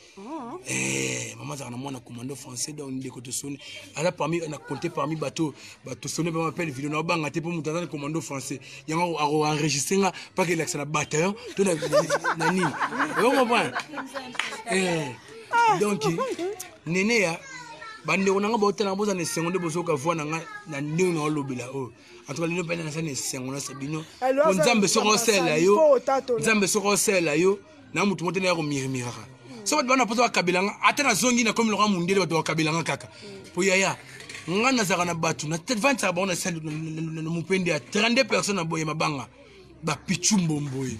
Mama azalaka na mwana commando français. Donc ndeko tosoni aza parmi na compte parmi bato tosoni mpe mapele video na obanga te, mpo moto aza na commando français yango akoenregistre nga mpaka elakisa na bataillon to na nini, oyo comprendre. Donc nene ya bandeko na nga baotala, boza na esengo nde bozoka voi na nga na ndenge na olobela oyo. En tout cas lelo mpena naza na esengo nasa bino, po Nzambe soki osalela yo, Nzambe soki osalela yo na motu moko te naya komirimiraka. So bato bana mposa bakabela nga, ata nazongi nakomi loka mondele, bato bakabela nga kaka. Po yaya nga nazalaka na bato navandisaka bango na mopende ya 32 personnes na boye mabanga, bapichu mbombo ye,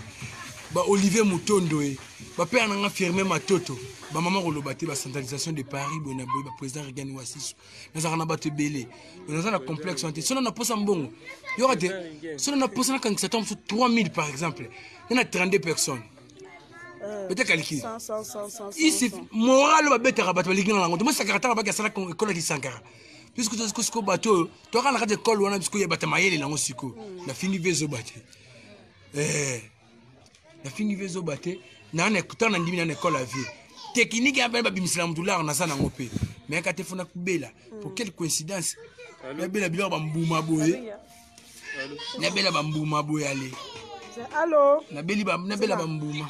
baolivier Mutondo ye, bapere na nga Firme Matoto, bamama koloba te, bacentralisation de Paris boye na boye, baprésident Regan Wasiso. Nazalaka na bato ebele, naza na complexe wana te. Sono naposa mbongo yoka te, sono naposa nakangisa ta mosusu 3000 par exemple na 32 personnes, peut-être calcul isi moral oyo babetaka bato balingi na yango te. Mosakara ntango baki asala ekole ya kisankara, puisque sikoyo bato oyo toyaka na kati ekole wana, sikoyo ya bato mayele nango. Sikoyo nafingi ve ezoba te, nafingi ve ezoba te. Ntango nandimi na ekole ya vie technique ya bana babimisela motu lar, naza nango mpe meyaka te. Fona kubela pour quelle coïncidence nabela biloko bambuma boye, nabela bambuma boye ale. Allo? Nabeli nabela bambuma.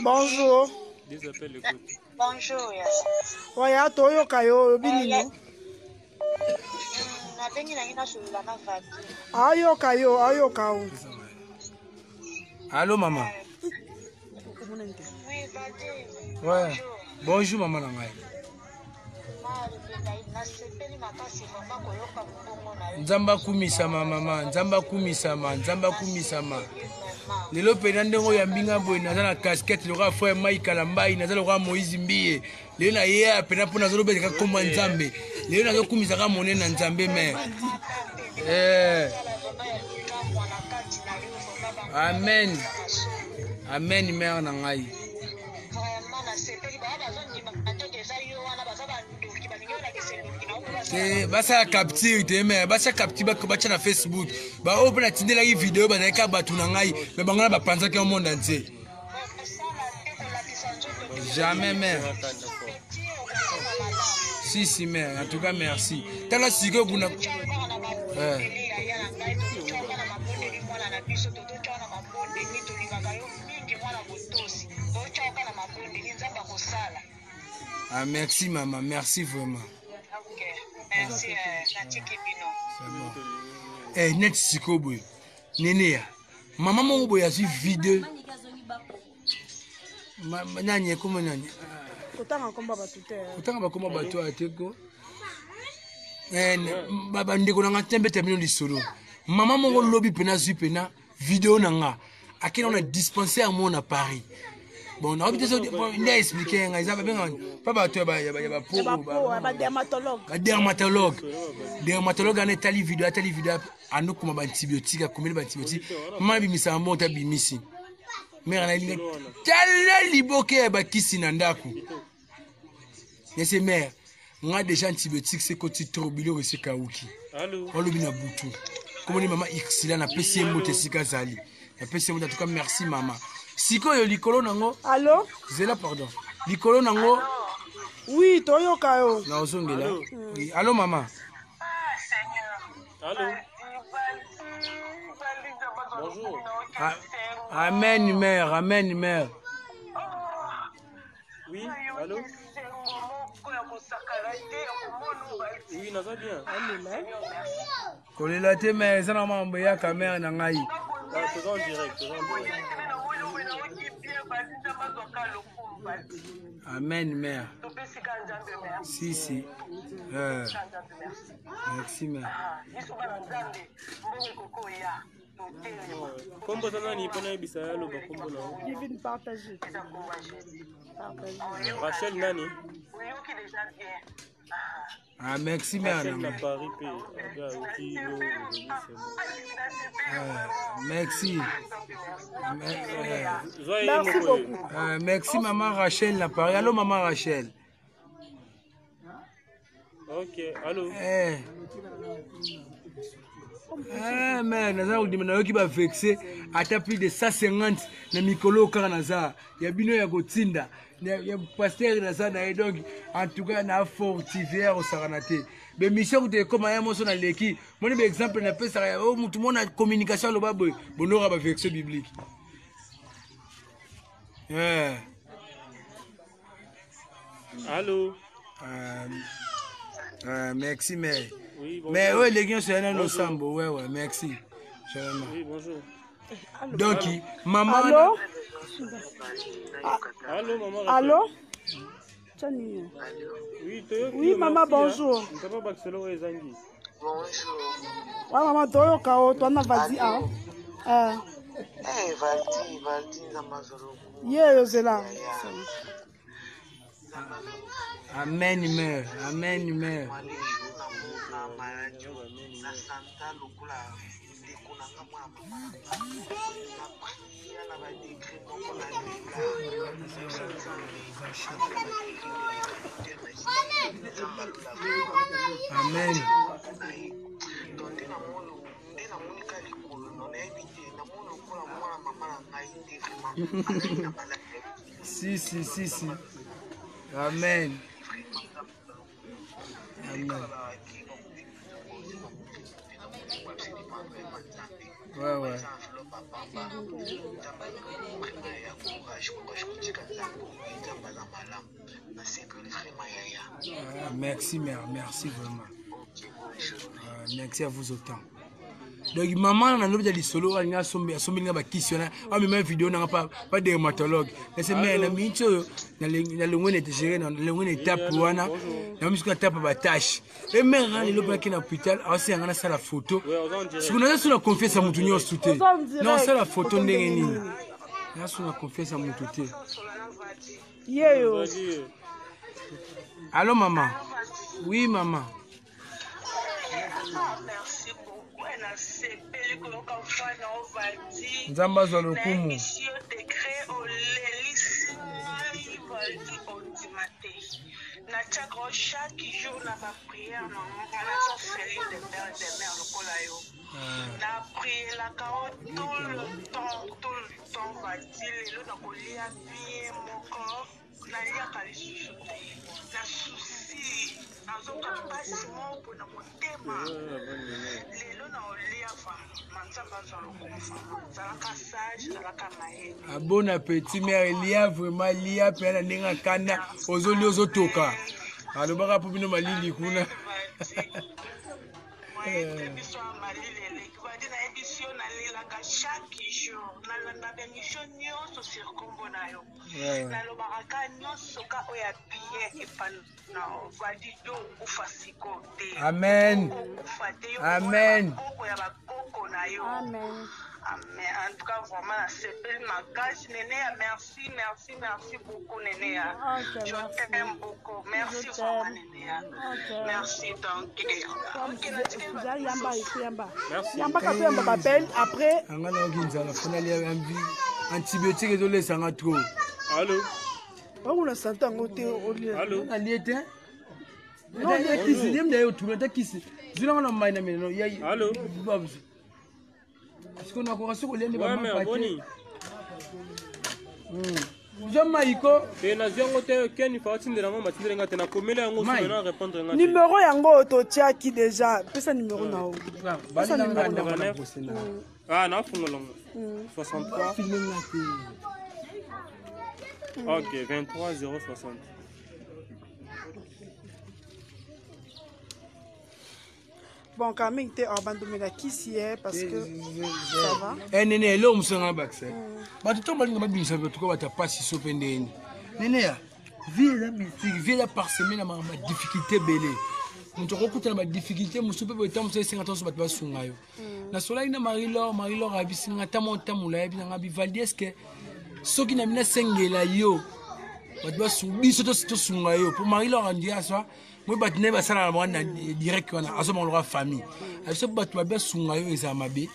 Bonjour. Bonjour. Oya toyoka yo, olobi nini? Nabengi nangi nasolola na Vadi. Ayoka yo, ayoka o. Allo mama. Oui, Vadi. Ouais. Bonjour mama na ngai. Nasepeli makasi vraiment koyoka mongongo na yo. Nzambe akumisama mama, Nzambe akumisama, Nzambe akumisama. Lelo mpenza ndenge oyambi nga boye, naza na casquette lokola frère Mike Kalambayi, naza lokola Moïse Mbiye. Lelo naye mpenza mpo nazolobeleka nkombo ya Nzambe. Lelo nazokumisaka monene na Nzambe mère. Eh. Amen. Amen mère na ngai. Te basala capture te mère, basala capture batya na Facebook. Baoyo mpe natindelaki video bazalaki kaka bato na ngai, me bango na bapanzaki yango monde entier. Jamais mère. Si si mère, en tout cas merci. Tala sikoyo kuna. Eh. Ah, merci maman, merci vraiment. Ok, merci, natiki bino. C'est bon. Eh, net sikoyo boye. Neneya. Mama moko boye azwi video. Nani ekoma nani? Kotanga komba bato te. Kotanga bakoma bato aya te ko. Eh, bandeko na nga te mbeta bino lisolo. Mama moko lobi pena azwi pena video na nga. Akenda na dispensaire moko na Paris. Bon, nayebi te soki nde expliquer nga eza babengaka pa bato ya bapo badermatologue. Badermatologue. Dermatologue wana etali video, atali video andokoma ba antibiotique, akomeli ba antibiotique. Mama abimisaka mbongo te abimisi. Mère na elinga tala liboke ya bakisi na ndako. Nese mère, nga déjà antibiotique se koti trop biloko esi ekauki. Walobi na butu. Komoni mama Ursula napesi ye mbote esika azali. Napesi ye mbote en tout cas merci mama. Sikoyo likolo nango. Allo? Zela pardon. Likolo nango. Oui, toyoka yo. Na ozongela. Oui, allo mama. Allô? Bonjour. Ah, amen mère, amen mère. Oui, allô? Oui, naza bien. Kolela te mère, eza na mambo eyaka mère na ngai. Ah, toza en direct, toza en direct. Amen mère. Si si. Merci mère. Kombo eza nani mpo nayebisa ye aloba kombo na yo? Divine partage. Rachel nani? Ah, merci mère. Rachel na Paris mpe abe ayoki yo olobi c'est bon. Ah, merci. Zwa ye Merci moko ye. beaucoup. Merci maman Rachel na Paris. Allô maman Rachel. Ok, allô. Eh. Eh, mais naza kondima nayoki bavexe ata plus de 150 na mikolo kaka naza ya bino ya kotinda ya pasteur naza na ye donc en tout cas na fortifie ya kosakana te bemission kutu ekoma ya moso naleki moni baexemple napesaka ya oyo motu mona communication aloba boye bonoka bavexe biblique. Eh. Allô? Merci mère. Oui, bonjour. Mais oyo eleki nyonso ya nano sambo. Ouais, ouais, merci. Vraiment. Oui, bonjour. Donc, maman. Allô? Allô, maman. Allô? Tchani. Oui, toyoki. Oui, maman, merci, bonjour. Hein. Papa Baxelo ezangi. Bonjour. Ouais, maman, toyoka o, toi na vadi a. Eh. Eh, Valdi, Valdi Nzamazolo. Ye yozela. Amen mère, amen mère. Na santa lokola ndeko na nga mwana mama na nga na priya na badegre moko na lela Amen. Donc nde namoni nde namoni ka likolo no nayebi te namoni lokola mwana mama na ngai nde vraiment azali na maladi. Si si si si. Amen. Amen. Ouais, ouais. Ah, merci mère, merci vraiment. Merci à vous autant. Donc mama na lobi ya lisolo alingi asombi asombeli nga bakisi wana, amema video nanga pa pa dermatologue. Nase mais na miniti oyo nalongwe na géré na longwe na étape wana, na misu na tape ba tâche. E mère nga lelo mpe na hôpital aosenga nga nasala photo. Siko naza so na confiance ya motu nyonso te. Na osala photo ndenge nini? Naza so na confiance ya motu te. Yeyo. Allô maman. Oui maman. Merci beaucoup. Nasepeli koyoka voix na yo Valdi. Nzambe azwa lokumu. Nayebisi yo degré olelisi ngai Valdi ondima te. Natiaka yo chaque jour na ba prière na nga naza orpheline de père et de mère lokola yo. Na prielaka yo tout le temps, tout le temps Valdi. Lelo nakolia bien moko. Naliaka lisusu te na souci nazoka mpasi moko boye na motema lelo na olia vraimen nzambe azwa lokumu vraimen zalaka sage zalaka mayele. Ah, bon appétit mère, lia vraiment lia mpe na ndenge akanda ozolia ozotoka alobaka mpo bino malili kuna. Moyen biso ya malili eleki badi nayebisi yo nalelaka chaque jour nalanda baemission nyonso sur kombo na yo. Nalobaka ka nyonso ka oyo ya bien epa na vadi yo okufa sikoyo te. Amen. Okufa te yo. Amen. Koko ya bakoko na yo. Amen. Amen. En tout cas, vraiment, nasepeli makasi. Neneya, merci, merci, merci beaucoup, Neneya. Ok, Je merci. t'aime beaucoup. Merci Je vraiment, t'aime. Neneya. Ok. Merci, donc. Ok, natikeli Za bato yamba mosusu. yamba. Merci. Yamba ka to yamba bapel après Anga nayoki nzala fo nalia antibiotique ezolesanga trop. Allô. okuna sante yango te olia. Allô. Nalie te. Ata kisi ye mdaye otuna ata kisi zwilanga na mai na meno. Allô. Siko nakoka soki olia nde Ouais, mère, bamapa te. boni. Zwa mai ko. Te nazwi yango te ken fa atindela ngo matindela nga te nakomela yango Mai. soki na répondre nga te. Numéro yango oyo totiaki déjà, pesa numéro na yo. Balinanga ndako na brosena. Ah, nafungola ngo 63 Filme nga te. Ok, 23 060. Bon, quand même te abandomela kisi ye parce que ça va. Eh, nene eloko mosusu nga bakisa bato ntango balinga babimisa bato ko bato ya pasi so mpe ndeni nene ya vie eza mystique, vie eza parsemé na makambo ya difficulté ebele. Moto akokutana badifficulté mosusu mpe boye ntango mosusu esenga ntango mosusu bato basunga yo. Nasolaki na Marie Laure, Marie Laure ayebisi nga ntango ntango ayebi nanga bivaldi eske soki na bino asengela yo bato basunga biso tosunga yo mpo Marie Laure andi aswa moi bato naye basalaka na bango na direct wana azomaka lokola famille abiso bato babe basunga yo ezala mabe.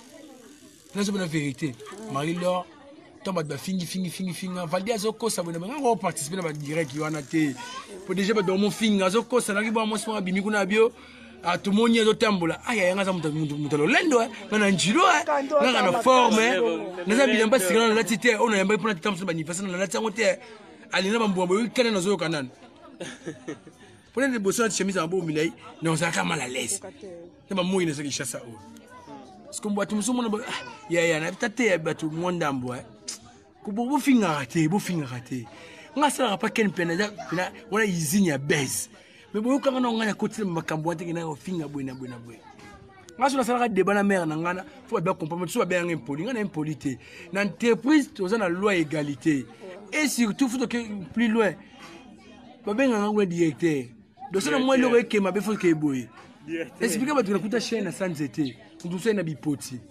Nazomona vérité Marie Laure ntango bato bafingi fingi fingi finga Valdi azokosa boye na bango ngo participe na badirect wana te po déjà bato bamofinga azokosa naki bwa mwasi moko abimi kuna bio tomoni azotambola aya yanga aza moto ya lolendo nga na njilo ngaka na forme naza bilamba sika na nalati te oyo nayambaki mpona tata mosusu baanniversaire na nalati yango te alinga bambuma boye kanda nazoyoka nanu mpona liboso na chemise ya maboko milai na ozalaka mal à l'aise na bamoi na soki Kinshasa oyo parce que bato mosusu mona yaya na ta te ya bato mwa ndambo bofingaka te bofingaka te nga asalaka pa ken pena eza pena wana usine ya base mais boyokanga na ngai nakotila makambo wana teke na ofinga boye na boye na boye. Nga so nasalaka débat na mare na ngai na fo bato bacomprendre so babenganga impoli ngai na impoli te. Na entreprise toza na loi égalité et surtout faut toke plus loin babenganga kuna directeur donc so na mwa eloko ekema be fo ke boye explike bato nakuta chaîne na sa nzete moto mosusu aye na bipoti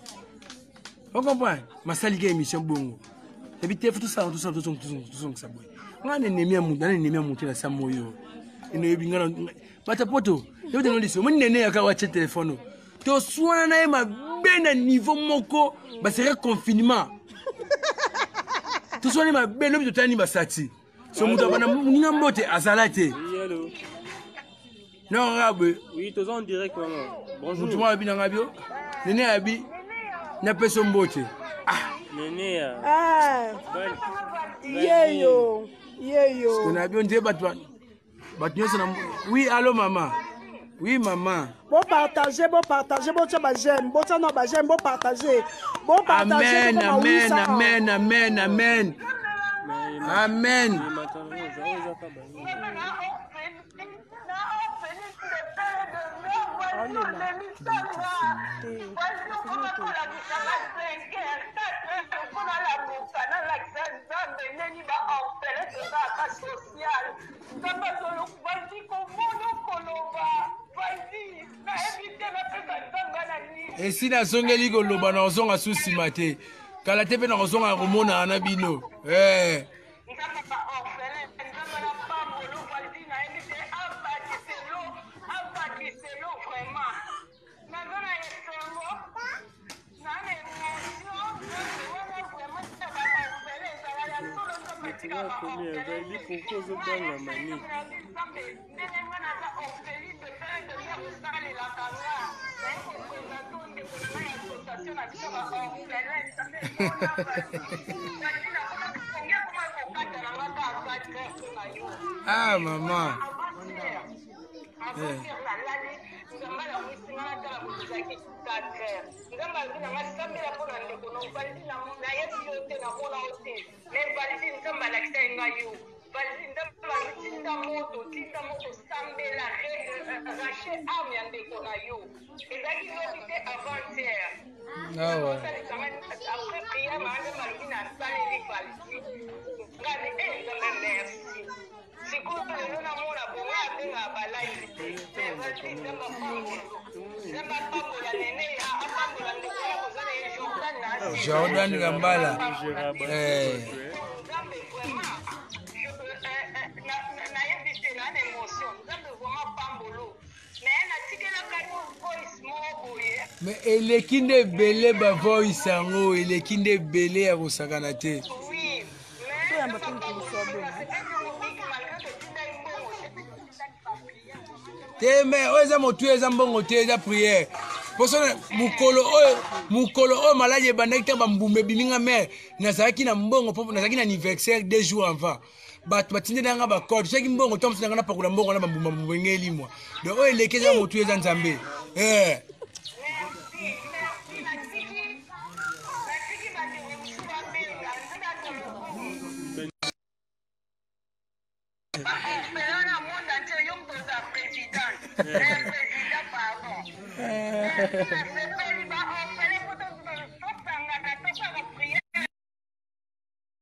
ocomprendre masalika émission bongo ebi te fo tosala tosala tosongisa boye ngai na ennemi ya motu na ennemi ya motu na sa moyo enoyebi ngai bato poto yebitano liso omoni nene yaka watie telefone oyo toswana na ye mabe na niveau moko basere confinement toswana ye mabe lobi totani basati so moto abana moninga mbote azala te. Oui, allô. Naoka boye. Oui, toza en direct maman. Bonjour. Motu moko abi nanga bio nene abi napesa mbote. Nene ya. Ah, yeyo yeyo. Na bio nde bato bato nyonso na oui allo mama, oui mama. Bopartage, bopartage, botia baj'aime, botia na baj'aime, bopartage, bopartage. Amen amen amen amen amen amen. Akoma kolakisa nga 5 heures, 4 heures mpo nalamuka, nalakisa Nzambe ndeni ba orphelin tozalaka social. Nzambe azoloba Valdi komona koloba Valdi nayebi te napesa Nzambe na nini. Esi nazongeli koloba na ozonga su nsima te kala te mpe nakozonga komonana na bino eh. Nzambe ba orphelin Nzambe na pambolo Valdi nayebi te abakiselo abakiselo vraiment. Naza na esengo na na emotion wana vraiment ba orphelin ezala ya solo Nzambe atika ba orphelin te. Pourquoi ozobanga Manick? Nzambe ndenge nga naza orpheline de père de mère osalelaka nga naye kopresente ndeko na ngai ya association na biso ba orphelin Nzambe mona basi nakoma kongi akoma kokata na nga kaka 4 heures mpo na yo. Ah mama. Avant-hier nalali Nzambe alamwisi nga natala moto ezalaki 4 heures. Nzambe alobi na nga sambela mpo na ndeko na Valdi, nayebi yo te, namona yo te, mais Valdi Nzambe alakisa ye ngai yo. Valdi Nzambe alobi tinda moto, tinda moto, sambela, rache ame ya ndeko na yo. Ezalaki lobi te, avant-hier. Ah ouais. Après prière na Nzambe alobi nasaleli Valdi. Ngai eh Nzambe merci. Sikoyo lelo namona bongo abengaka ba live te mais vas-y Nzambe apambola Nzambe apambola nene apambola ndeko na boza na ye Jordan na asi Jordan Gambala eh. Nzambe vraiment nayebi te na na emotion Nzambe vraiment pambolo mais natikelaka yo voice moko boye mais eleki nde ebele ba voice yango eleki nde ebele ya kosakana te. Oui. Toyamba mpe moto mosusu abenga. Te me oyo eza motu eza mbongo te eza prière poso mokolo oyo mokolo oyo maladi ebandaki ntango bambuma ebimi nga mare nazalaki na mbongo mpo nazalaki na anniversaire 2 jours avant bato batindeli nga bacode soki mbongo to mosu nanga napakola mbongo na bambuma mbuma enge elimwa donc oyo eleki eza motu eza nzambe eh.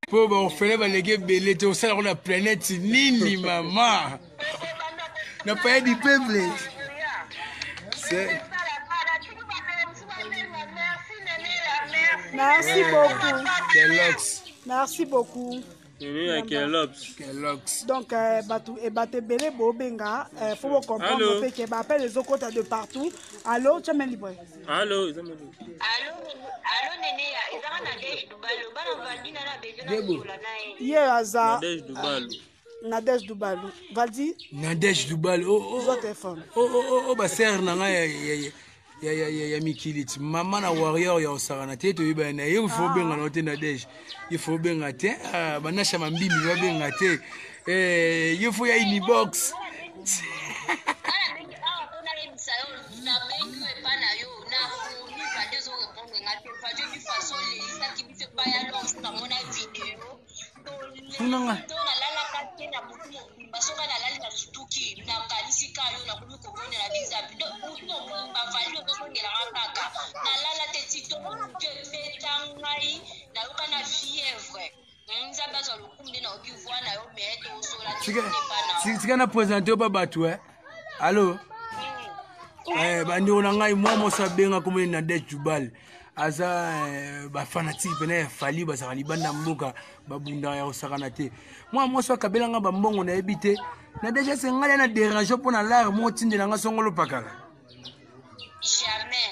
Mpo baorphelin baleki ebele te osala ngo na planète nini mama na palais du peuple. Merci beaucoup. Kellogg's. Merci beaucoup. Nene ya Kellogg's. Kellogg's. Donc bato bato ebele bobenga faut bocomprendre mpe ke baappel ezokota de partout. Allo, tiama libre. Allo, eza mali. Allo, allo Nene ya ezaka na Nadège Dubalu. Bana Valdi na na besoin na sola na ye. Ye aza Nadège Dubalu. Nadège Dubalu. Valdi? Nadège Dubalu. Oh oh. Zwa téléphone. Oh oh oh, oh ba sœur na nga ya ya ya ya ya ya mikili ti mama na warrior ya osakana te toyebana na ye. Il faut benga na te Nadège. Il faut benga te. Ah, banasha mambimi babenga te. Eh, il faut ya inbox. Nga nabengi awa mpo nayebisa yo, nabengi yo epa na yo, nakomi Valdi ozorepondre nga te. Valdi oyebi façon olelisaki biso epai ya Lors, namona video. Tuna nga. To nalalaka te na butu mobimba, soki nalali na sutuki nakanisi ka yo, nakomi kobondela bizabi donc butu mobimba Valdi ozozongelanga kaka, nalala te ti tongo motu ebeta ngai, nayoka na fièvre. Nzambe azwa lokumu nde nayoki voix na yo, mais tosola te epa na yo. Tika na présente yo pa bato eh. Allo. Eh, bandeko na ngai mwa moso abenga komoni na det jubal aza eh, bafanatike mpena ya Fally bazalaka libanda mboka babundaka ya kosakana te. Mwa mwasi akabela nga bambongo nayebi te na deja se ngai na dérange mpo na lare moko tindela nga songolo pakala Jamais.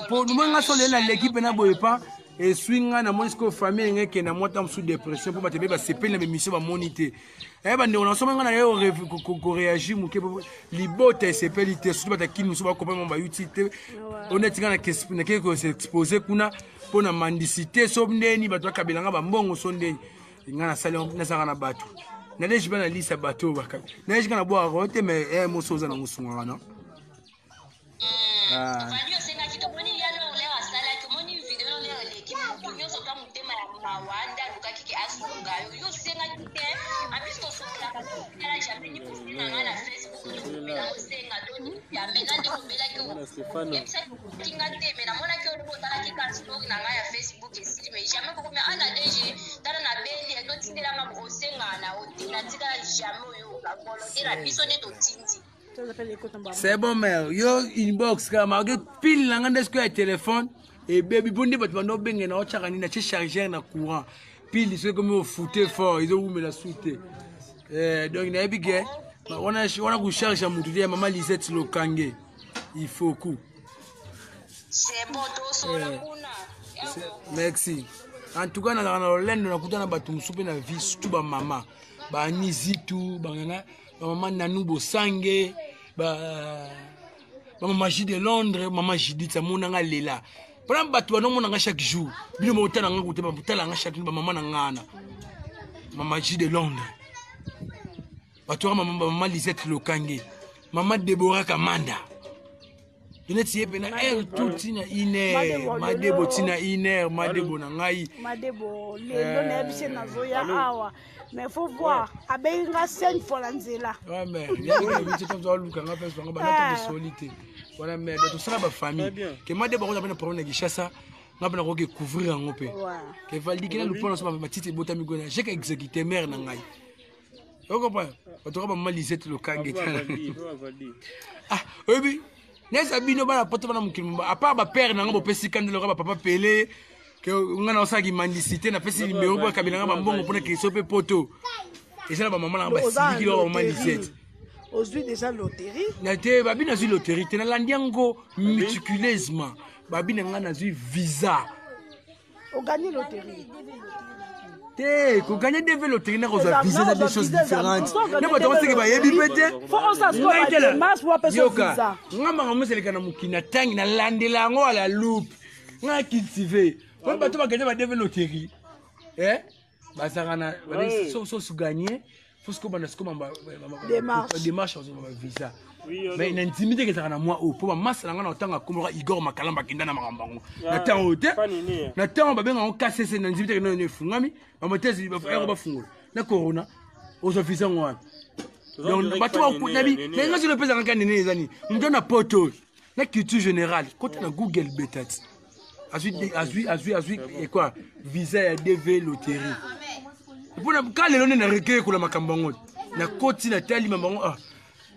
po moi nga solo naleki mpena boye pa eswi ngai namoni sikoyo famille enge ekenda mwa ntango mosusu dépression mpo bato ebe basepeli na bemission bamoni te. Eh, bandeko na somo ngai na ye koréagir moke po libota esepeli te, surtout bato ya kini mosusu bakopa mo bayuti te. Honnête ngai nakei koexpose kuna mpo na mendicité so ndeni bato bakabela nga bambongo so ndeni ngai nasali nazalaka na bato naleji mpe nalisa bato oyo bakabi naleji ngai nabwakaka yo te mais eh, moso oza nango osungaka no. Ah. Valdi osengaki tomoni ya lor lere asalaki, omoni video no lere eleki motu nyonso ka motema ya mawa nde alukaki ke asunga yo. Yo osengaki te, en plus tosololaka tala jamais ni kosenga nga na Facebook. Nasepela osenga to jamais na ndenge obelaki oyebisaki nga te mais namonaki yo lobi otalaki ka story na ngai ya Facebook esili mais jamais kokomi ana DG tala na beli totindelanga osengaka na yo te natikala jamais oyoka volonté na biso nde totindi. C'est bon mère, yo inbox kaka malgré pile na nga nde sikoyo ya telefone ebebi mpo nde bato banda obenge na otyaka nini natie chargeur na courant pile soki ekomi ofute fort ezowumela su te eh, donc nayebi ke wana wana kocharge ya motu te ya mama Lisette Lokange ifoku. C'est bon tosola eh, kuna. Merci. En tout cas nazalaka na lolendo nakuta na bato mosusu mpe na vie surtout bamama baanizitu bangana bamama Nanou Bosange ba bamama J de Londres mama Judith amona nga lela mpona bato banomona nga chaque jour bino botala nga kote botala nga chaque jour bamama na nga wana mama J de Londres bato wana mama Lisette Lokange mama Deborah Kamanda neti ye mpena heure tout ntina une heure madebo ntina une heure madebo na ngai madebo lelo nayebisi nazoya awa mais faut voir abengi nga 5 fois na nzela aluka nga mpe bango banata tosoli te wana mais tosala bafamille ke madebo akoza mpe na problème na kinshasa nga mpe nakoki couvrir yango mpe ke validike na lupona so matiti ebotami gona jeke exécuté mare na ngai okomprendre bato ka bamama lisette lokange ah oyebi neza bino bana poto bana mokili mobimba apart bapere na nga bopesi kanda loka bapapa pele ke nga na osalaki mandicité napesi nimero mpo akabela nga bambongo mpona keso mpe poto eza na bamama na nga basiliki loka bamama lisette ozwi déjà loterie na te babi nazwi loterie te nalandi yango méticuleusement babi na nga nazwi visa oganye loterie te koganye dv loterie na kozwa visa eza deux choses différentes na bato yango seke bayebi mpe te yoka nga makambo mosi eleka na mokili na ntangi nalandela yango ala loupe nga cultive po bato baganye ba dv loterie bazalaka na soso ganye faut sikoyo banda sikoyo démarche bazwa bavisa mais na ndimi teke ezalaka na mwa oyo mpo bamasa na ngai na kotanga komboka igor makalamba akenda na makambo yango na ntango oyo te na ntango babenga yango kcc na ndimi teke nono efungami bamotezi ero bafungola na corona ozwa visa yango wana donc bato bakunabi na ngai solo epesaka kaka nene eza nini moto na poto na culture générale kota na google betati azwi azwi azwi azwi quoi visa ya dv loterie mpona ka lelo nde na rekeyekola makambo yango nakoti natali mambo yango ah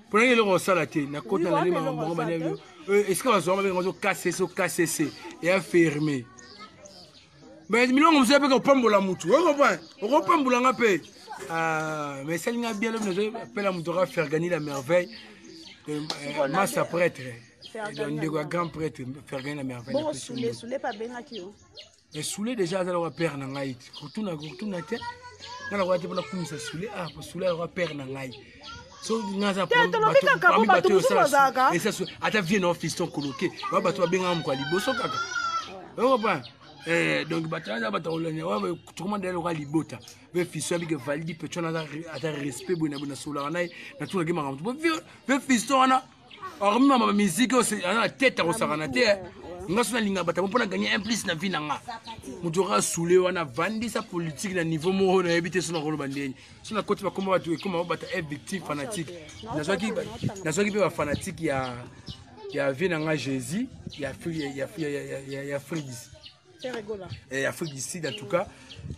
mpona nini eloko kosala te nakoti nalandi makambo yango bani esika bazwaka babenga zo kcc o kcc eya ferme mais milongo mosusu mpe kopambola motu okopa okopambola nga mpe mais esali nga bien lobi nazopela moto aka fergani la merveille masa prêtre ndeko ya grand prêtre fergani la merveille bongo sule sule mpe abengaki yo mais sule déjà aza lokola père na ngai kotuna kotuna te nga nakoya te mpona kumisa sule ah po sule aza lokola père na ngai so nga aza tolobi kaka po bato mosusu bazalaka ata vie na fiston koloke ba bato babengaka moko ya liboso kaka okopa Eh, donc bato aza bato kolanya tokoma ndele lokola libota ve fiston abike validi pecho wana aza respect boye na boye nasolaka na ye natunaki makambo ve fiston wana hormis mama bamiziki oyo aza na tete akosakana te eh. nga so nalinga bato mpo na gagne un plus na vie na nga moto oka asule wana avandisa politike na niveau moko nayebi te so nakoloba ndeni so nakoti bakoma bato ekoma bato e victime fanatique nazwaki mpe bafanatique ya ya vie na nga jésus ya ya eh, afrique du sud en tout cas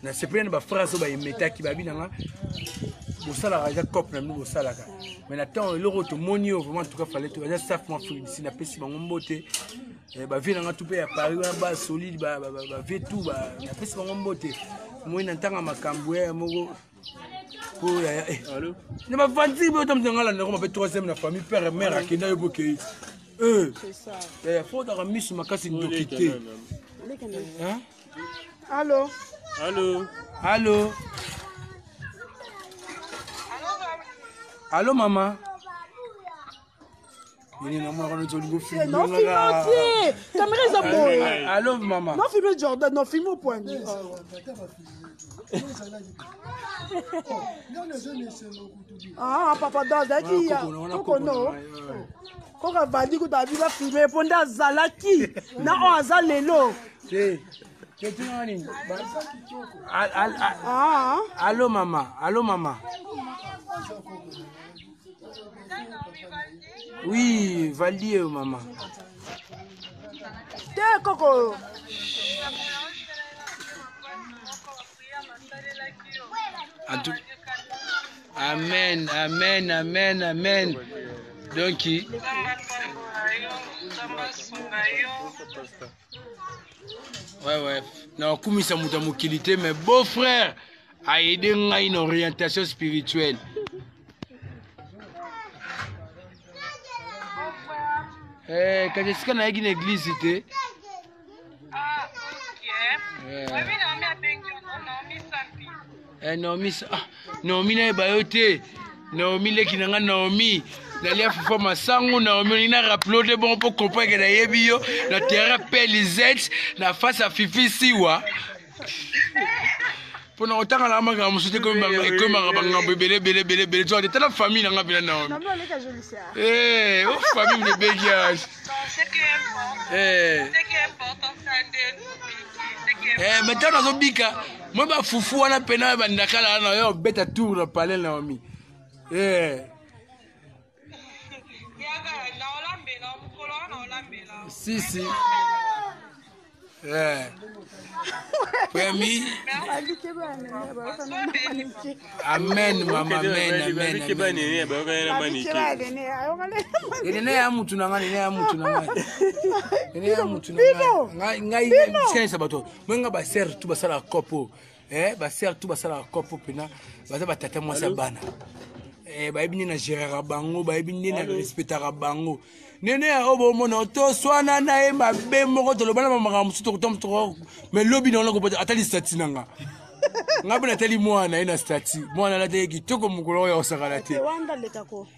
nasepeli na baphrase oyo baemetaki babi na nga bosalaka eza cope na bino bosalaka mais na ntango eloko oyo tomoni oyo vraiment en tout cas fallait to eza staff mo afrique du sud napesi bango mbote eh, bavie na nga tu mpe ya paris wana ba solide bavie tout napesi bango mbote moi na ntanga makambo ya moko po yaya eh. na bavandi boyo tamisa nga landako mabe troisième na famille père mère akenda yo bokei eh. yaya fo ozalaka miso makasi ndoki te allo allo allo allo mama nini namonaka neti olingo filme kamera eza boye allo mama non filme jordan non filme au point ah papa do azalaki kokono koko avandi kutu abi bafilme mpo nde azalaki na oyo aza lelo allo mama allo mama. Oui, Valdi mama. Te koko. En tout... Amen, amen, amen, amen. Donc, ouais, ouais. nakokumisa moto ya mokili te mais beau frère aide ngai na orientation spirituelle. Eh, kasi esika nayaki na eglise te. Eh, Naomi, ah, Naomi nayeba yo te. Naomi leki na nga Naomi nalia fufa masango Naomi olingi na rappelo te bongo mpo comprendre ke nayebi yo na terrain pelizet na face ya Fifi Siwa mpo na kotanga na makambo mosusu te ekomaka bangambo ebele ebele ebele ebele tsoka te tala famille na nga mpena Naomi eh, o famille mnebengi eh. Eh, mais ntango nazobika mwa bafufu wana mpena bandakala wana yo obeta tour na palais Naomi eh. Si si eh. Premi. Amen mama amen amen. Nene ya mutu na ngai nene ya mutu na ngai. Nene ya mutu na ngai. Ngai ngai bato. Moi nga ba sœur tout basala kopo. Eh ba sœur tout basala kopo pena baza ba tata mwasi ya bana. Eh bayebi nde na gérera bango, bayebi nde na respectaka bango. Nene ya oyo bomona toswana na ye mabe moko tolobana ba makambo mosusu tokota mais lobi na wana kopota atali statut na nga. Nga mpe natali mwana ye na statut. Mwana alata ye kitoko mokolo oyo akosakana te. Wanda lekako.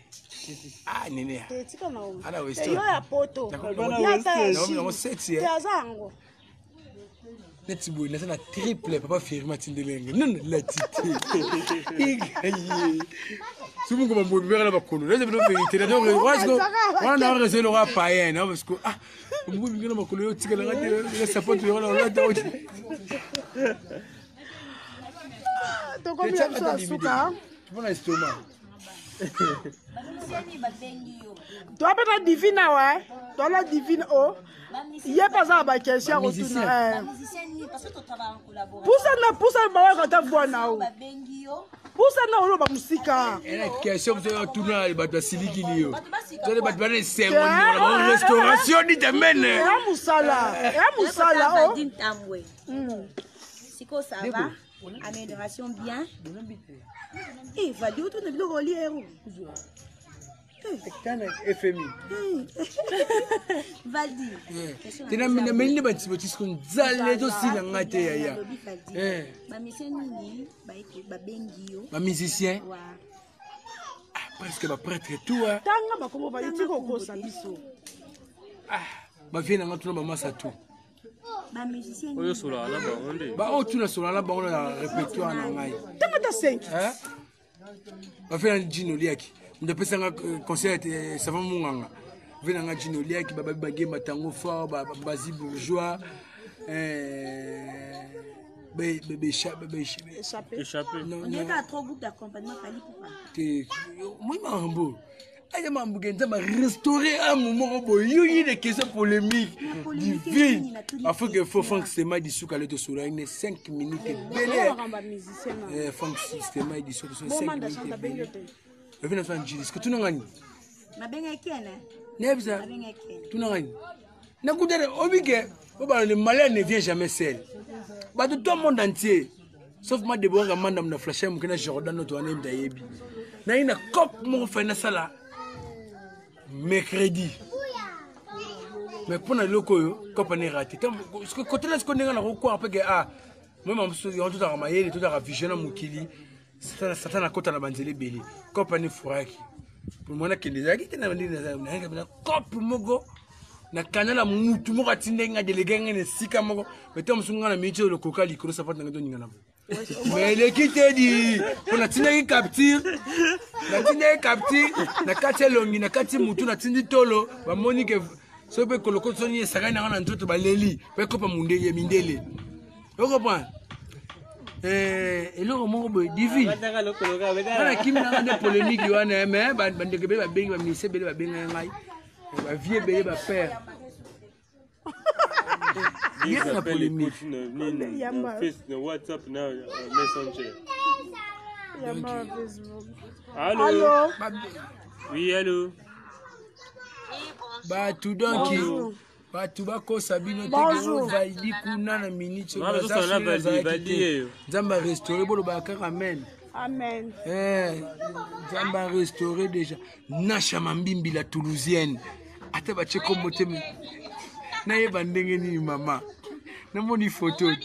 Ah nene ya. Te tika na oyo. Ana Yo ya poto. Ya ata ya Chine. Te aza yango. Neti boye naza na triple papa firme atindeli ngai nano nalati te egaye soki moko bambobibaka na bakolo naza bino verité wana na rese loka payen na parce que ah mbobibika na makolo yo otikalaka te na sapato yo wana olata tokomi na biso ya suka mpona estomac. Toa mpe na divine awa toa na divine o ye mpe aza na baquestion ya kotuna. Pusa na pusa bayoka ata voi na o pusa na oloba mosika. Question mosusu otuna bato basilikili yo tole bato bana esengo restauration ditamene ya mosala ya mosala o. Siko ça va, amélioration bien. Eh, Valdi, otuna biloko olia yango. Tana FMI. Valdi. Tena mina meni ba antibiotiques ko nzala ezosila nga te yaya. Ba musicien nini ba bengi yo? Ba musicien? Ah, presque ba prêtre tout hein. Tanga bakombo ba tika okosa biso. Ah, ba vie na nga tuna ba masa tout. Oyo osolaka na bango nde baoyo tuna solaka na bango na répertoire na ngai. Tanga ta 5. Bafe na jino liaki moto apesanga conseil savant monganga ve na nga jino liaki bababi bagemba tango fort bazi bourgeois moi makambo aya makambo ke Nzambe arestaure ame moko boye yo ye na question polémique divine Afrique fo Frank Sema disuka le tosolaki ne 5 minutes ebele Frank Sema disuka tosolo 5 minutes ebele evi na so njili siko tuna ngani nayebisa tuna ngani nakutana obike obala le malheur ne vient jamais seul bato to monde entier sauf ma Deborah Kamanda na flashe moke na Jordan noto wana ye moto ayebi naye na cop moko fai nasala mercredi mais mpo na eloko oyo cop ane rate kotala siko ndenge nakokwaka mpe ke ah mema mosusu yango tozalaka mayele tozalaka vision na mokili Satan akota na banzela ebele cop ane furaki mwana kende ezalaki te na ndenge nazalaki na cop moko na kanala mutu moko atindaki nga delege ngai na esika moko mais ntango mosusu ngai na miniti oyo lokoka likolo sapato na ngai toningana bo mais eleki te di mpo natindaki capture natindaki capture na kati elongi na kati mutu natindi tolo bamoni ke soki mpe koloko soni esakani nanga na nzoto baleli mpe kopa mundele mindele ocomprendre. Eh, eloko moko boye divine nga nakimi nanga nde polémique wana eh, mais bandeko ebele babengi baministre ebele babengaki ngai eh, bavie ebele bapère yaka na polémique na whatsapp na euh, messenger. Allô? Oui, allô? Bato donc bato bakosa bino te valdi kuna na minute nzambe arestaure bolobaka kaka amen. Amen. Eh, nzambe arestaure déjà Nasha Mambimbi la toulousienne ata batie kombo te nayeba ndenge nini mama namoni photo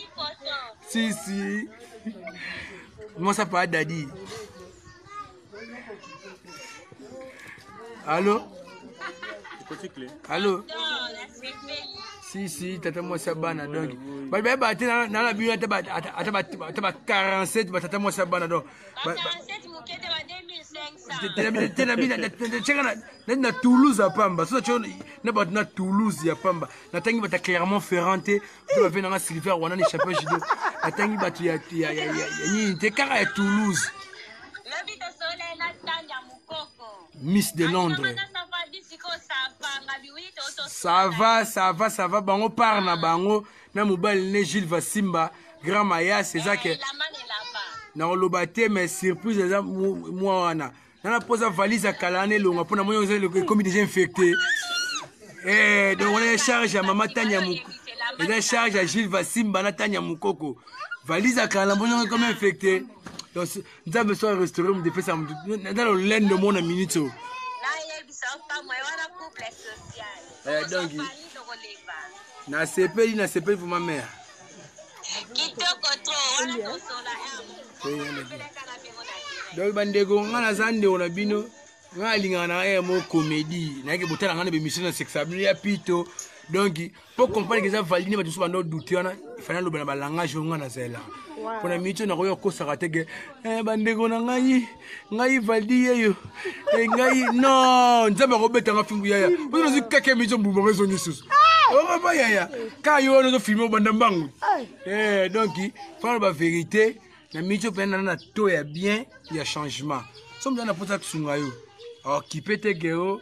si si mwasa pa dadi. Allo, allo, si si tata mwasi ya bana donc bato bayebaka te nana bino ata ba 47 batata mwasi ya bana donc tiaka neti na Toulouse ya pamba so natio na bato na Toulouse ya pamba natangi bato ya Clermont Ferrand te to bave nanga Silver wana na champion judo natangi bato ya nini te kaka ya Toulouse. Miss de Londres, ça va, ça va, ça va. Bango par na bango na mobali ne Gilles Vasimba grand mayas eza ke nakoloba te mais surprise eza mwa wana nana mposa valise ya kala wana elonga mpo na moni eza ekomi déjà infecté. Eh, donc wana charge ya mama Tania, eza charge ya Gilles Vasimba na Tania Mokoko. Valise ya kala na moni ekomi infecté. Donc nzambe so arestaure moto epesa moto na lolendo mona minute oyo. Eh, donc nasepeli nasepeli pour ma mère. Donc bandeko nga naza ndeko na bino nga alingaka na ye mo comédie nayaki botala nga na bemission na sekisa bino ya pito. Donc mpo comprendre ke eza valide bato mosusu banda odute wana ifani aloba na balangage oyo nga nazelaka mpona miniti oyo nakoki okosaka te ke eh, bandeko na ngai ngai valdi yeyo eh, ngai non nzambe akobetanga fimbu yaya mpo nazwi kaka miniti mbuma ezongi susu okapa yaya kaka yo wana ozofilme obanda mbangu. Eh, donc fana bavérité na miniti oyo mpena na to ya bien ya changement so moto na mposa kosunga yo okipe te geo.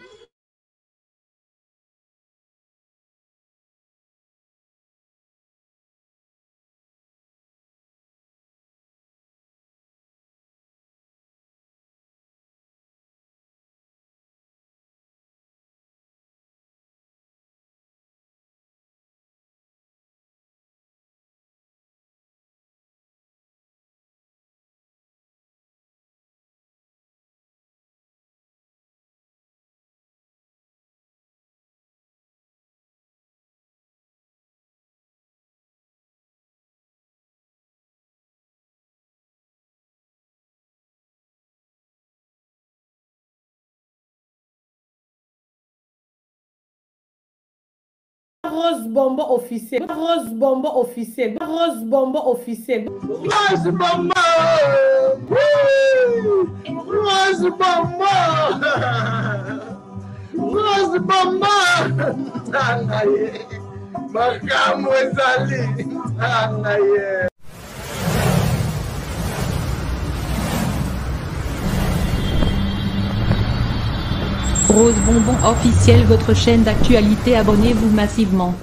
Rose Bonbon officiel. Rose Bonbon officiel. Rose Bonbon officiel. Rose Bonbon. Rose Bonbon. Rose Bonbon. Nanga ye. Makambo ezali. Nanga ye. Rose Bonbon officiel, votre chaîne d'actualité, abonnez-vous massivement.